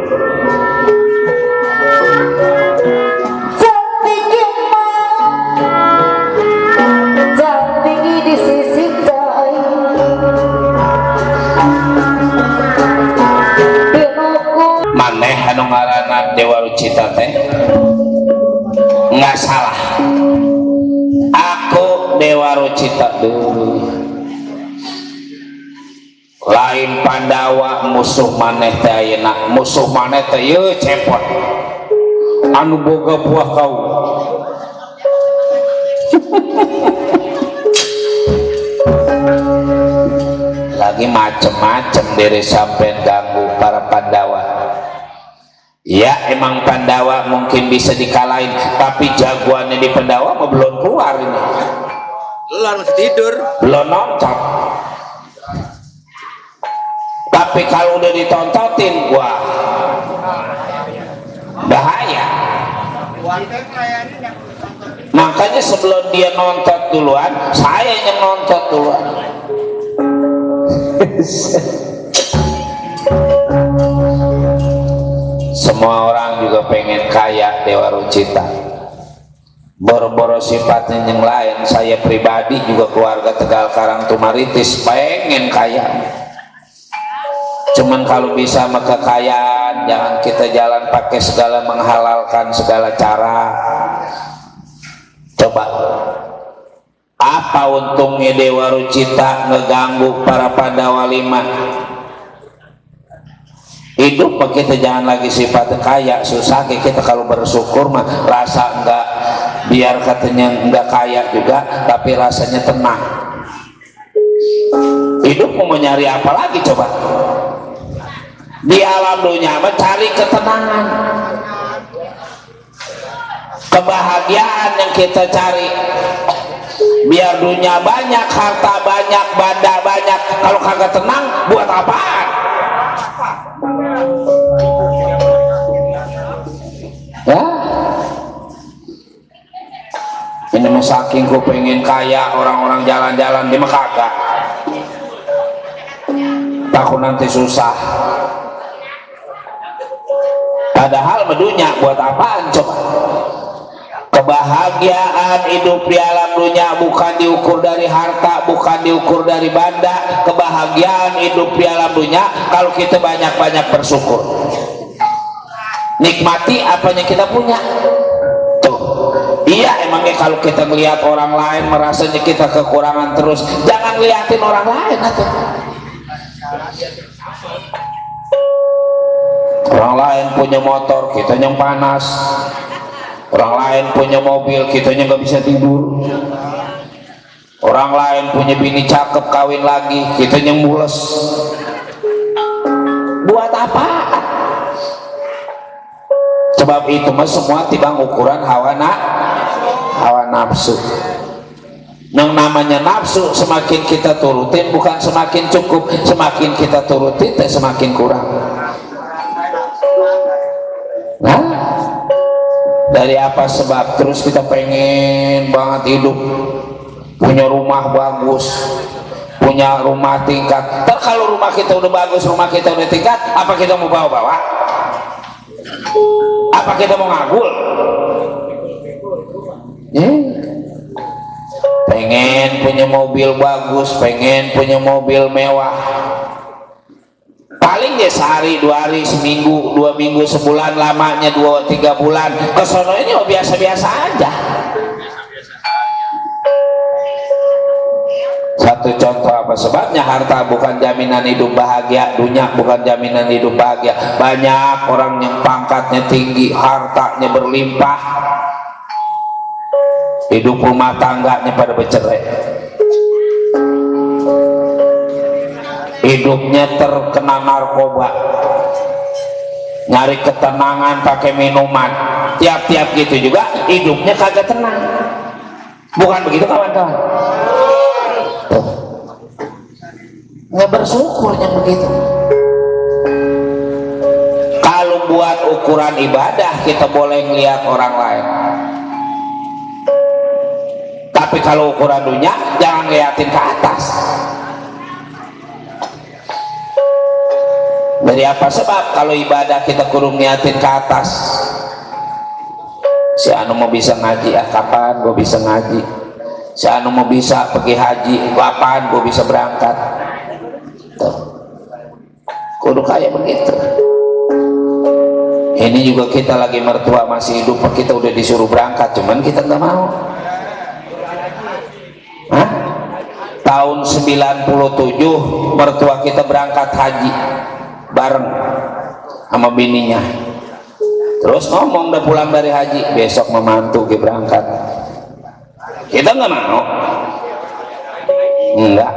Tinggi di sisi maneh anu ngaranna Dewa Rucita teh nggak salah. Aku Dewa Rucita dulu lain Pandawa musuh maneh teh ayeuna. Musuh maneh teh yeuh cepot anu boga buah kau. Lagi macem-macem diri sampai ganggu para Pandawa. Ya emang Pandawa mungkin bisa dikalahin, tapi jagoannya di Pandawa mah belum keluar ini. Belum masih tidur. Belum nonton. Tapi kalau udah ditontotin, wah bahaya. Makanya sebelum dia nonton duluan, saya yang nonton duluan. Semua orang juga pengen kaya Dewa Rucita. Boro-boro sifatnya yang lain. Saya pribadi juga keluarga Tegal Karang Tumaritis pengen kaya. Cuman kalau bisa mah kekayaan jangan kita jalan pakai segala menghalalkan segala cara. Coba apa untungnya Dewa Rucita ngeganggu para Pandawa 5? Hidup kita jangan lagi sifatnya kaya susah. Kita kalau bersyukur mah rasa enggak, biar katanya enggak kaya juga tapi rasanya tenang. Hidup mau nyari apa lagi coba? Di alam dunia mah cari ketenangan, kebahagiaan yang kita cari. Biar dunia banyak, harta banyak, benda banyak, kalau kagak tenang buat apaan? Ya, ini mah saking ku pengen kaya orang-orang jalan-jalan di kagak. Takut nanti susah. Padahal medunya buat apaan coba? Kebahagiaan hidup di alam dunia bukan diukur dari harta, bukan diukur dari benda. Kebahagiaan hidup di alam dunia kalau kita banyak-banyak bersyukur. nikmati apa yang kita punya. Tuh, iya emangnya kalau kita melihat orang lain merasanya kita kekurangan terus, jangan liatin orang lain atuh. Orang lain punya motor, kita yang panas. Orang lain punya mobil, kita yang nggak bisa tidur. Orang lain punya bini cakep kawin lagi, kita yang mules. Buat apa? Sebab itu mah semua timbang ukuran hawa nafsu. Yang namanya nafsu semakin kita turutin bukan semakin cukup, semakin kita turutin teh semakin kurang. Nah, dari apa sebab terus kita pengen banget hidup, punya rumah bagus, punya rumah tingkat. Ntar kalau rumah kita udah bagus, rumah kita udah tingkat, apa kita mau bawa-bawa? Apa kita mau ngagul? Pengen punya mobil bagus, pengen punya mobil mewah, paling ya sehari, 2 hari, seminggu, 2 minggu, sebulan, lamanya 2-3 bulan. Kesono ini oh biasa-biasa aja. Satu contoh apa sebabnya? Harta bukan jaminan hidup bahagia, dunia bukan jaminan hidup bahagia. Banyak orang yang pangkatnya tinggi, hartanya berlimpah, hidup rumah tangganya pada bercerai, hidupnya terkena narkoba, nyari ketenangan pakai minuman, tiap-tiap gitu juga hidupnya kagak tenang. Bukan begitu kawan-kawan? Nggak bersyukur yang begitu. Kalau buat ukuran ibadah kita boleh ngelihat orang lain, tapi kalau ukuran dunia jangan liatin ke atas. Dari apa sebab? Kalau ibadah kita kurang niatin ke atas. Si anu mau bisa ngaji, kapan gue bisa ngaji? Si anu mau bisa pergi haji, kapan gue bisa berangkat? Tuh, kudu kayak begitu. Ini juga kita lagi mertua masih hidup, kita udah disuruh berangkat, cuman kita nggak mau. Hah? Tahun 97 mertua kita berangkat haji bareng sama bininya, terus ngomong udah pulang dari haji besok memantu ke berangkat. Kita nggak mau, enggak.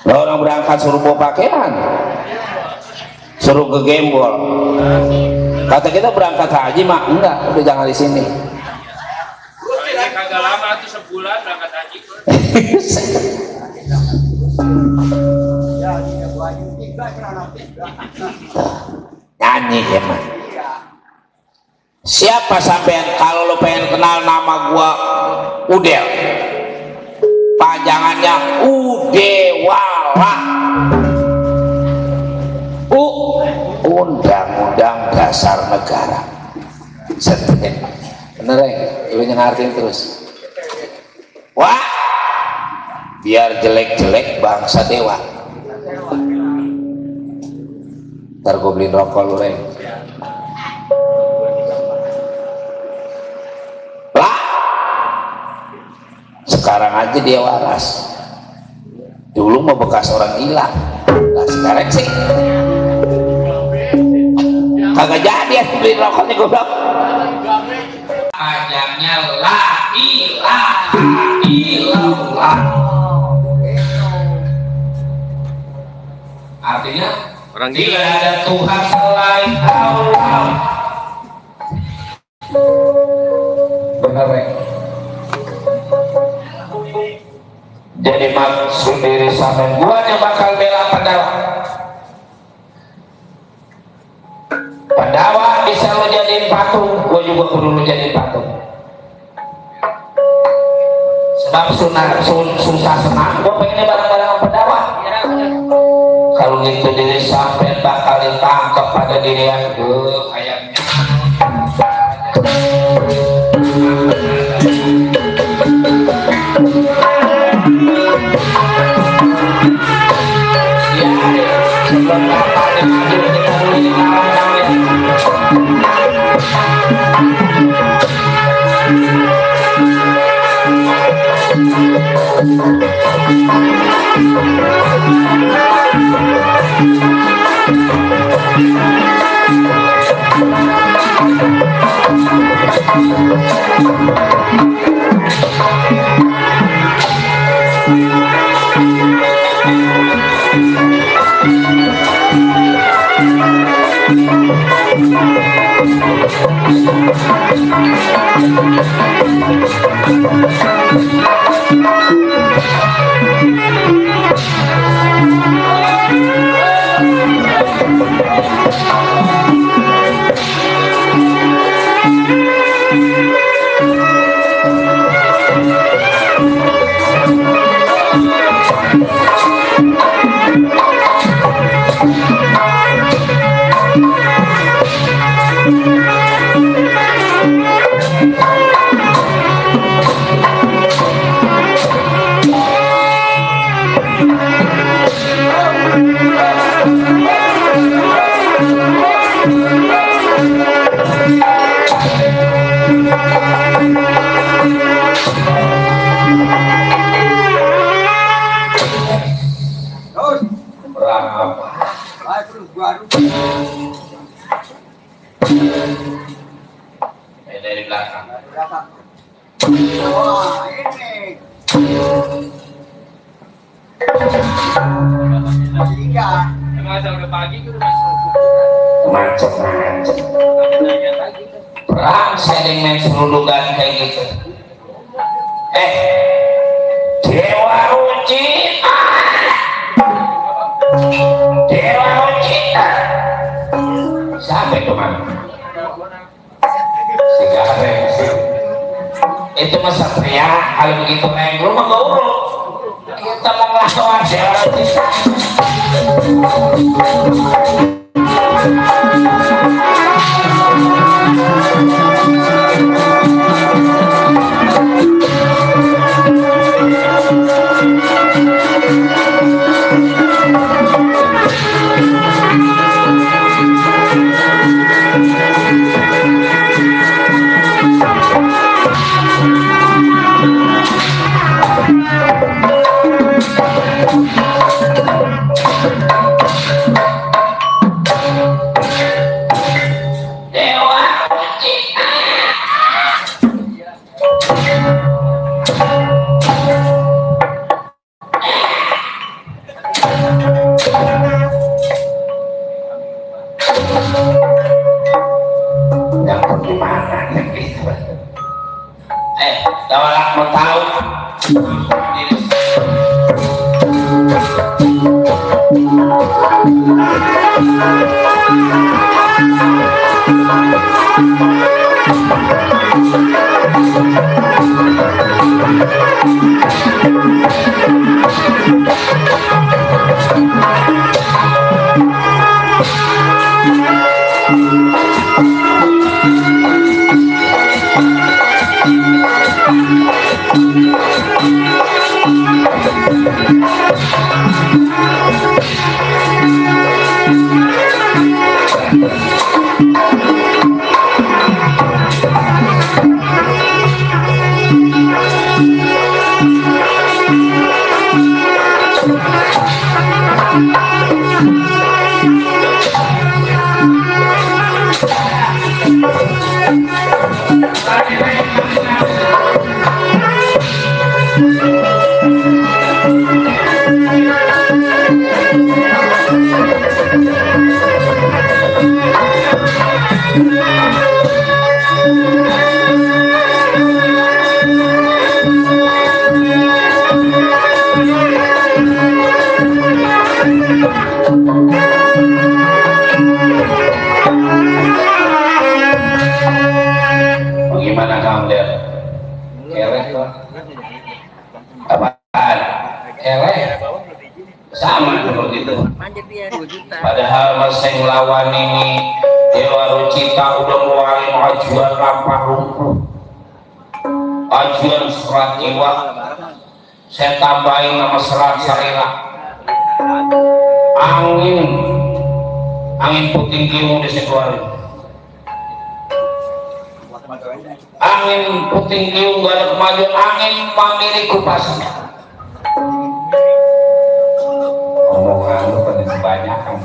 Nah, orang berangkat suruh bawa pakaian, suruh ke gembol. Kata kita berangkat haji mak, enggak, udah jangan di sini. Ini kagak lama tuh sebulan berangkat haji. Nyanyi ya mah. Siapa sampean kalau lo pengen kenal nama gua Udel, panjangannya Udewala. Undang-undang dasar negara. Setin. Bener ya? Ibu ngertiin terus. Wah, biar jelek-jelek bangsa dewa. Ntar gue beliin rokok lu Reng. Lah, sekarang aja dia waras. Dulu mau bekas orang gila. Nah sekarang sih kagak jadi ya beliin rokoknya gue bilang. Panjangnya la ilaha illallah. Artinya Orang gila. tidak ada Tuhan selain Allah. Benar Reng. Jadi maksud diri sampean gua yang bakal bela Pandawa. Pandawa bisa lo jadiin patung, gua juga kudu lo jadiin patung. Sebab susah senang, gua pengennya bareng-bareng sama Pandawa. Kalau gitu diri sampean bakal ditangkap pada diri yang kayaknya. Sebelum kapal dimaju kita Dari belakang. Oh, ini. Tiga. Emang sampai pagi itu udah Macet. Perang sering main serulugan kayak gitu. Dewa Ucita. Dewa Ucita. Siapa itu man? Si Gareng sih. Itu mah satria. Kalau begitu naik lu mah gak urut. Kita mau ngelawan Dewa Ucita. Mau tahu bagaimana kamu lihat? Keleh apaan? Keleh sama seperti itu. Padahal masa yang lawan ini Dewa Rucita udah ngeluarin ajuan lampah lumpuh, ajuan serat jiwa. Saya tambahin nama serat sarila. Angin puting kiung dikeluarin. Angin puting kiung gak ada kemajuan, angin memiliki kupas. banyak kan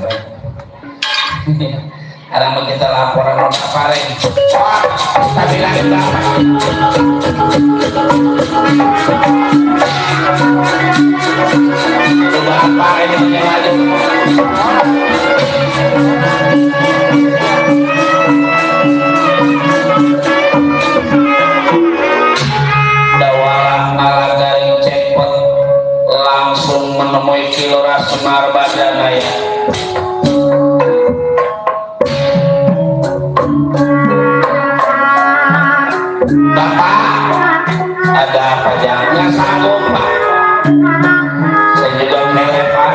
ada kita laporan apa Ren? Wah, kita bilangin berapa? Itu berapa ini menyewaja? Dawalah nalagaring cepet langsung menemui Kilora Semar Badanaya. Bapak, ada apa jangan sanggup Pak? Saya juga melek Pak.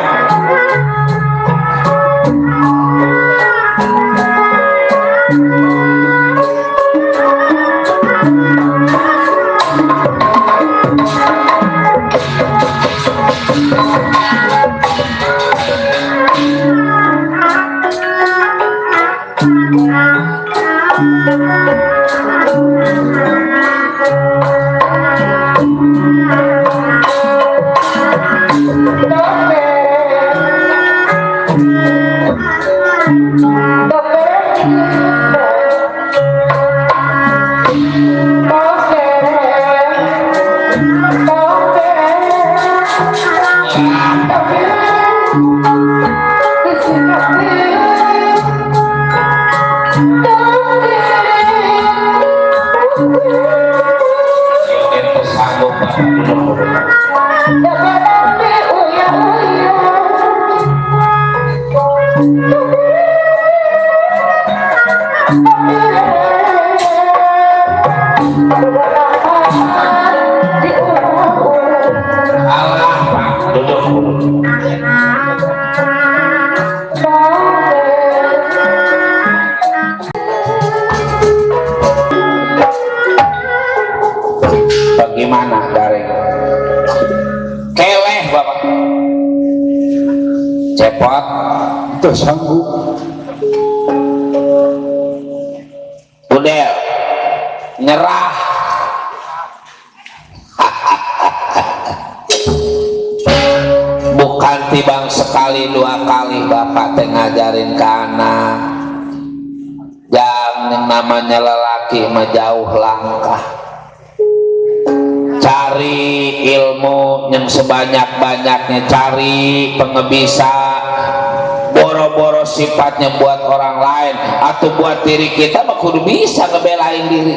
Bagaimana garing? Keleh Bapak. Cepot itu sanggup. Udah nyerah. Bukan tibang sekali dua kali Bapak teh ngajarin ke anak. Yang namanya lelaki mah jauh langkah. Cari ilmu yang sebanyak-banyaknya, cari pengebisa, boro-boro sifatnya buat orang lain atau buat diri kita mah kudu bisa ngebelain diri.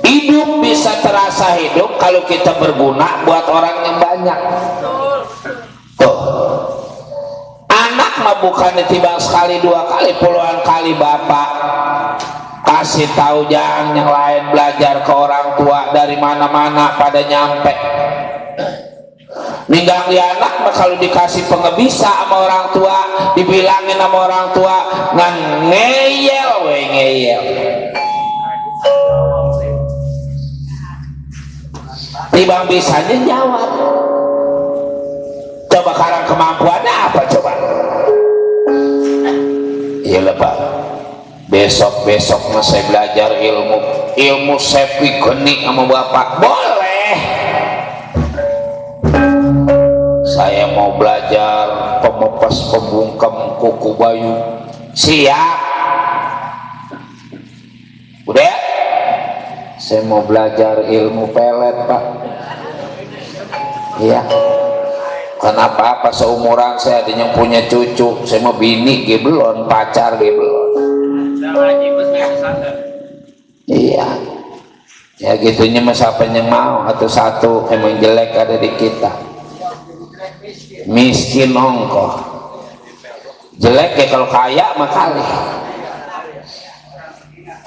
Hidup bisa terasa hidup kalau kita berguna buat orang yang banyak. Tuh, anak mah bukan ditimbang sekali dua kali, puluhan kali Bapak kasih tahu jangan yang lain, belajar ke orang tua dari mana-mana pada nyampe. Ninggang di anak mah kalau dikasih pengebisa sama orang tua, dibilangin sama orang tua ngan ngeyel we ngeyel. Tibang bisanya jawab. Coba sekarang kemampuannya apa coba? Iya Pak. Besok-besok mah saya belajar ilmu saya piknik sama Bapak. Boleh. Saya mau belajar pemepas pembungkam kuku bayu. Siap. Udah? Saya mau belajar ilmu pelet Pak. Iya. Kenapa apa seumuran saya ada yang punya cucu, saya mau bini ge belum, pacar ge belum. Iya, ya gitunya mas apa yang mau atau satu emang jelek ada di kita, miskin ongkoh, jelek ya kalau kaya mah kali,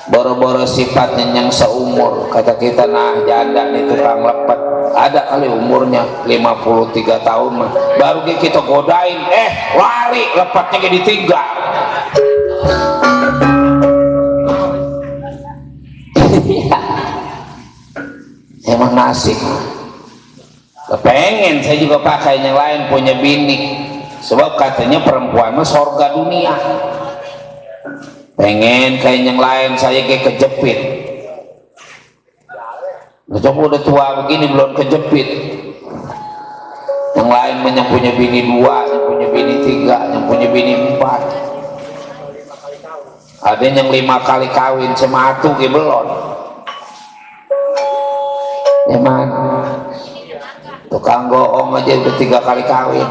boro-boro sifatnya yang seumur, kata kita nah janda nih tukang lepet, ada kali umurnya 53 tahun mah, baru kita godain, lari lepetnya kayak ditinggal. Emang nasib. Kepengen saya juga pakai yang lain punya bini, sebab katanya perempuan mah sorga dunia. Pengen kayak yang lain saya kayak kejepit. Coba udah tua begini belum kejepit. yang lain yang punya bini 2, yang punya bini 3, yang punya bini 4, ada yang 5 kali kawin sematu ke belon ya man, tukang goong aja udah 3 kali kawin.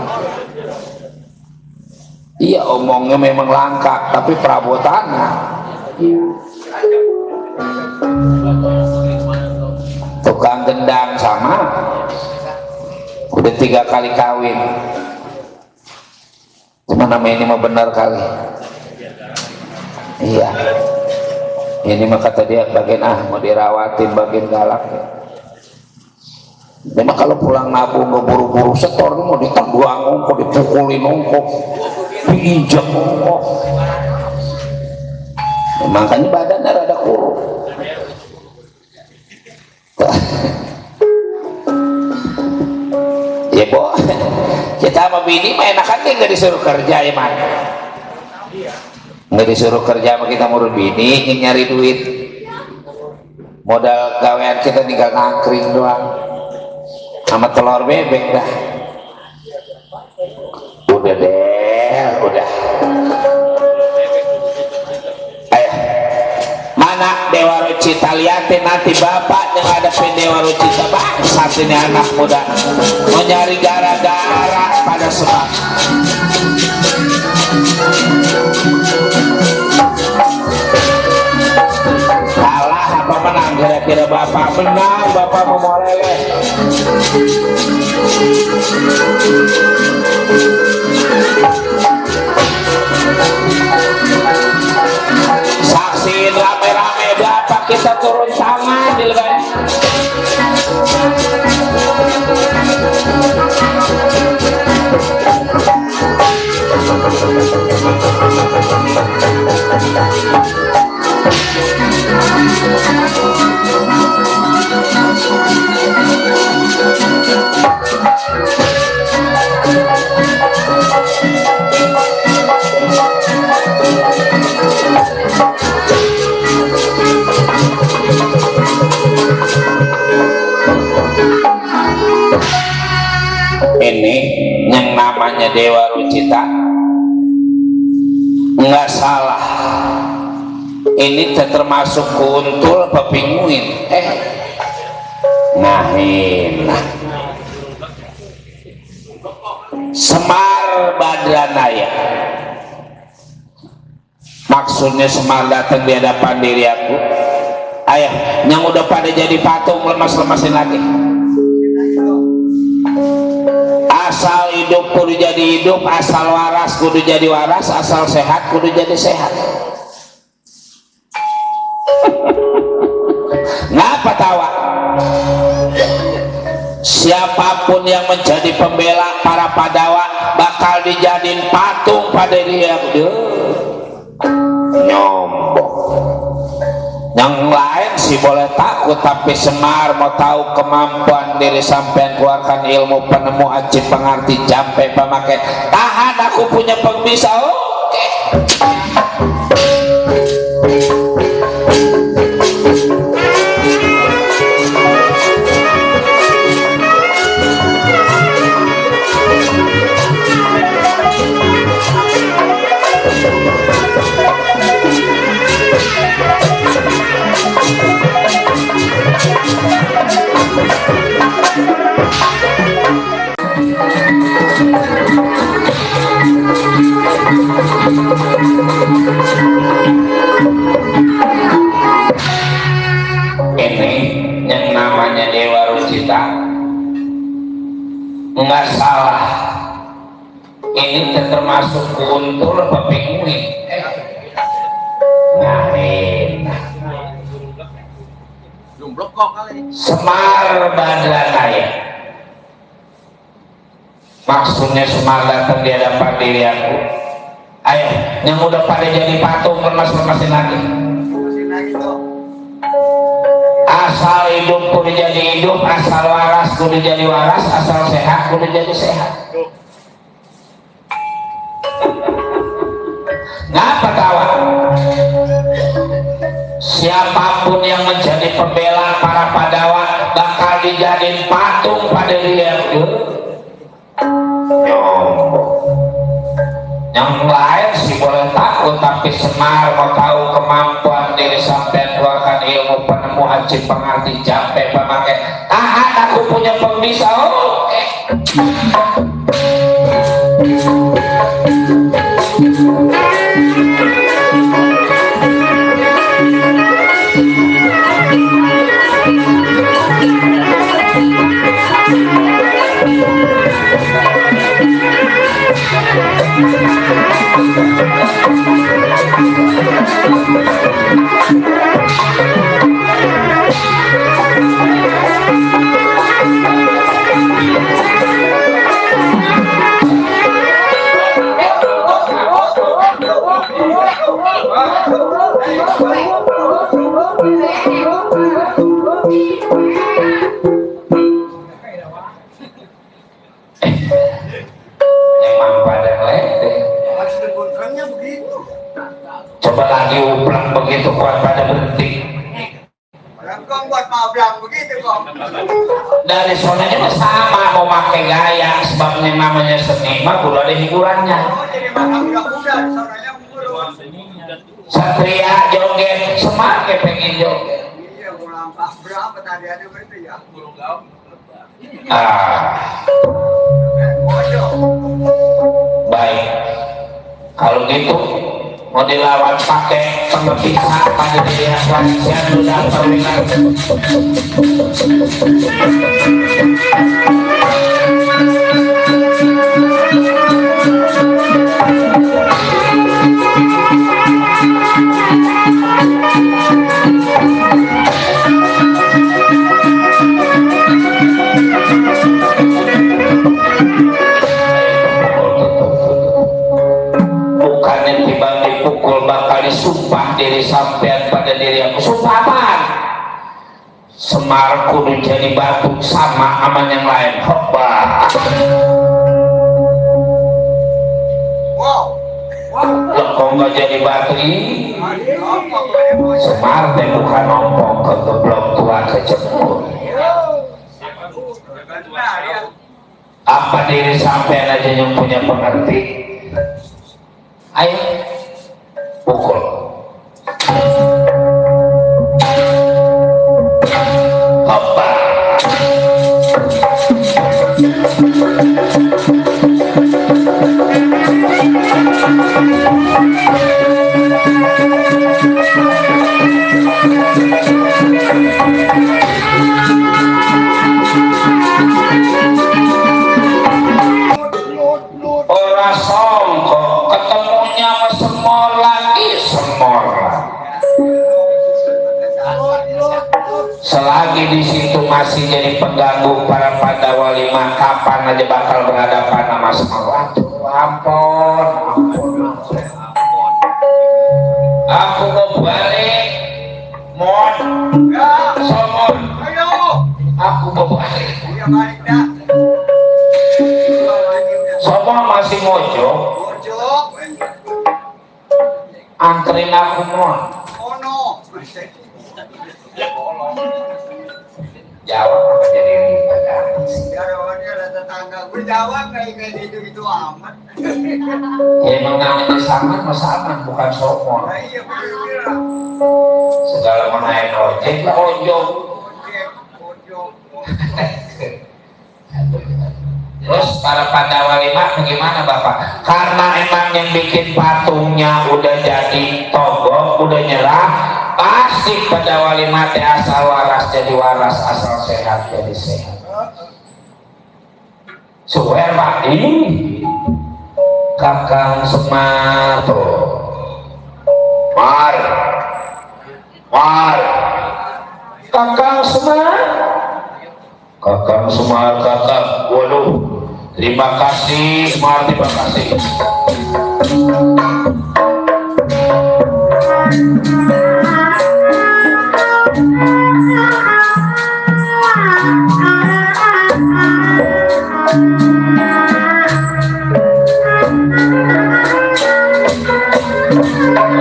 Iya omongnya memang langka tapi perabotannya tukang gendang sama udah 3 kali kawin. Cuma nama ini mah benar kali. Iya ini mah kata dia bagian mau dirawatin bagian galak. Memang kalau pulang nabung nggak buru-buru setor mau ditebuang ongkok, dipukulin ongkok, diinjak ongkok. Makanya badannya rada kurus. Ya boh, kita sama bini mah enakan nggak disuruh kerja ya man. Nggak disuruh kerja sama kita ngurus bini, nyari duit. Modal gawean kita tinggal ngangkring doang. Sama telur bebek dah. Udah deh, udah. Ayo, mana Dewa Rucita, liatin nanti bapak yang ada Dewa Rucita bangsat ini anak muda mau nyari gara-gara pada sebab. Kalah apa menang kira-kira bapak menang, bapak mau moleleh. Saksiin rame-rame bapak kita turun tangan di lebar. Ini yang namanya Dewa Rucita nggak salah, ini termasuk kuntul apa pinguin Semar Badranaya, maksudnya Semar datang di hadapan diri aku, ayah yang udah pada jadi patung lemas-lemasin lagi. Asal hidup kudu jadi hidup, asal waras kudu jadi waras, asal sehat kudu jadi sehat. Ngapa tawa? Siapapun yang menjadi pembela para Padawa bakal dijadiin patung pada dia. Nyombong. Yang lain sih boleh takut, tapi Semar mau tahu kemampuan diri sampean, keluarkan ilmu penemu aji pengerti jampe pemakai. Tahan, aku punya pembisa. Oke. Ini yang namanya Dewa Rucita nggak salah, ini termasuk kuntul apa pinguin. Semar Badranaya, maksudnya Semar datang di hadapan diri aku, ayo yang udah pada jadi patung lemas-lemasin lagi. Asal hidup kudu jadi hidup, asal waras kudu jadi waras, asal sehat kudu jadi sehat. Ngapa tawa? Siapapun yang menjadi pembela para Padawa bakal dijadiin patung pada dia. yang lain sih boleh takut, tapi Semar mau tahu kemampuan diri sampai keluarkan ilmu penemu haji pengerti jampe pemakai tahan aku punya pembisa. Oke. Emang badan ledek. Coba lagi uplang begitu kuat pada berhenti. Kong buat mablang begitu kong. Dari sonanya sama mau pakai gaya, sebabnya namanya seni mah kudu ada hiburannya. Oh jadi makan muda-muda di sananya mulu. Satria joget, Semar pengen joget. Iya ulang berapa tadi ada berarti ya? Baik. Kalau gitu mau dilawan pakai pengepisa pada diri Indonesia sudah terlihat. Bukannya tiba dipukul bakal disumpah diri sampean pada diri aku. Sumpah apaan? Semar kudu jadi batu sama aman yang lain. Hoppa. Wow. Loh kok nggak jadi batu ini? Semar teh bukan ompong ke geblok tua kejemur. Apa diri sampean aja yang punya pengerti? Ayo pukul. Hoppa. Ora songko ketemunya sama Semor lagi. Selagi di situ masih jadi pengganggu para Pandawa 5, kapan aja bakal berhadapan sama Semor. Aduh, ampun. Aku mau balik. Mon, Somor. Ayo. Aku mau balik. Iya balik dah. Somor masih mojok. Bojok. Anterin aku Mon. Ono. Jawab apa jadi ribet Ya orangnya ada tetangga. Gue jawab kayak gitu amat. ya emang namanya Saman mas Saman bukan Somor. Nah iya bener. Segala mau naik ojek lah ojok. Bojok. Terus para Pandawa 5 bagaimana Bapak? Karena emang yang bikin patungnya udah jadi togok, udah nyerah, pasti Pandawa 5 teh asal waras jadi waras, asal sehat jadi sehat. Suwer Pak ini Kakang Semar tuh. Mar. Kakang Semar. Kakang Semar, kakak, waduh, terima kasih Semar, terima kasih.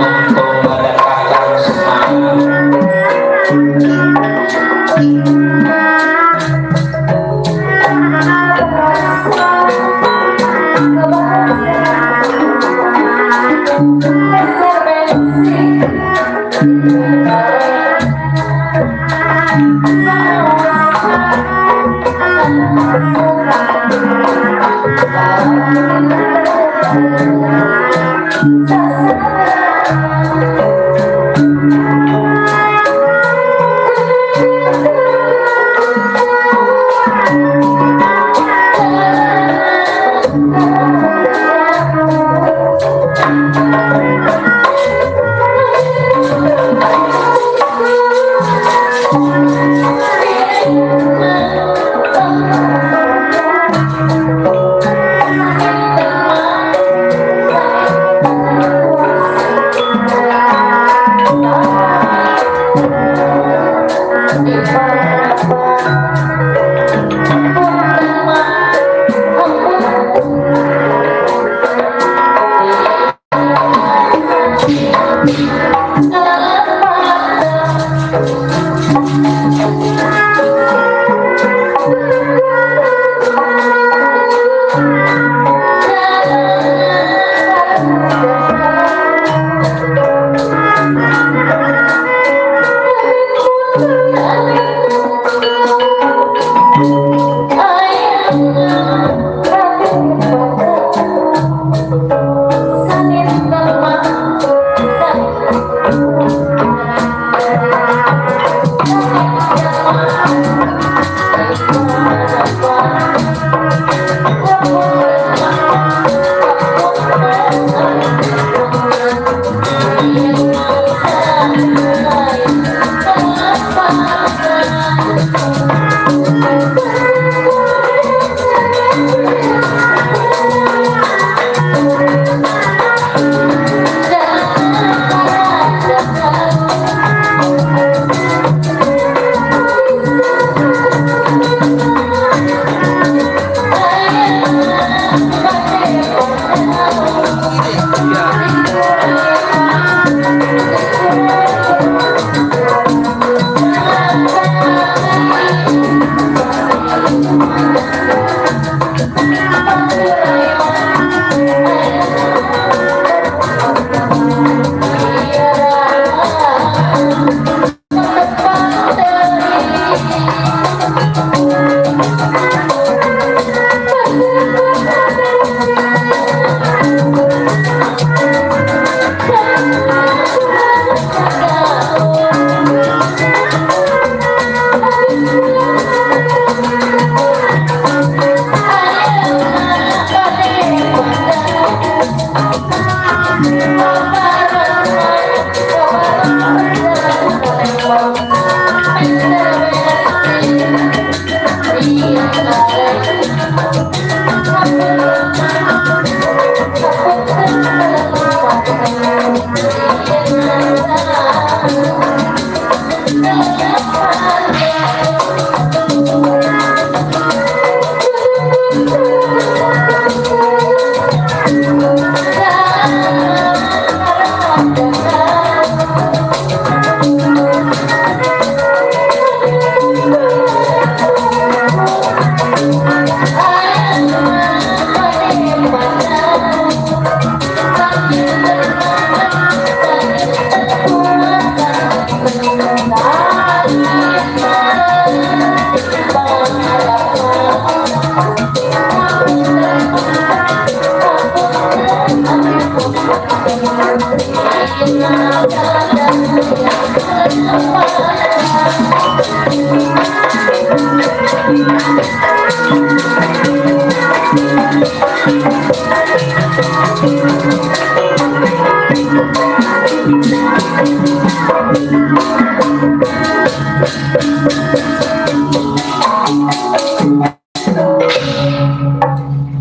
Untung ada Kakang Semar.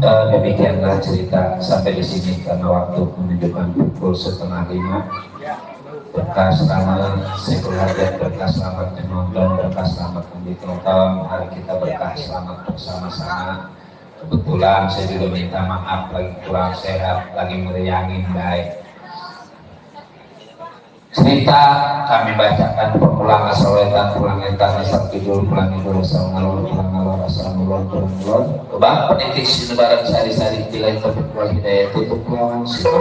Demikianlah cerita sampai di sini karena waktu menunjukkan pukul 4:30. Berkah selamat Saiful Hajat, berkah selamat menonton, berkah selamat ditonton. Hari kita berkah selamat bersama-sama. Kebetulan saya juga minta maaf lagi kurang sehat, lagi meriangin baik. Cerita kami bacakan pengulang asawetan pulang etan asal kidul pulang idul asal ngalor pulang ngalor asal mulon pulang mulon kebang penitik sinebaran sari-sari tilai topik wal hidayah tutup lawan sifat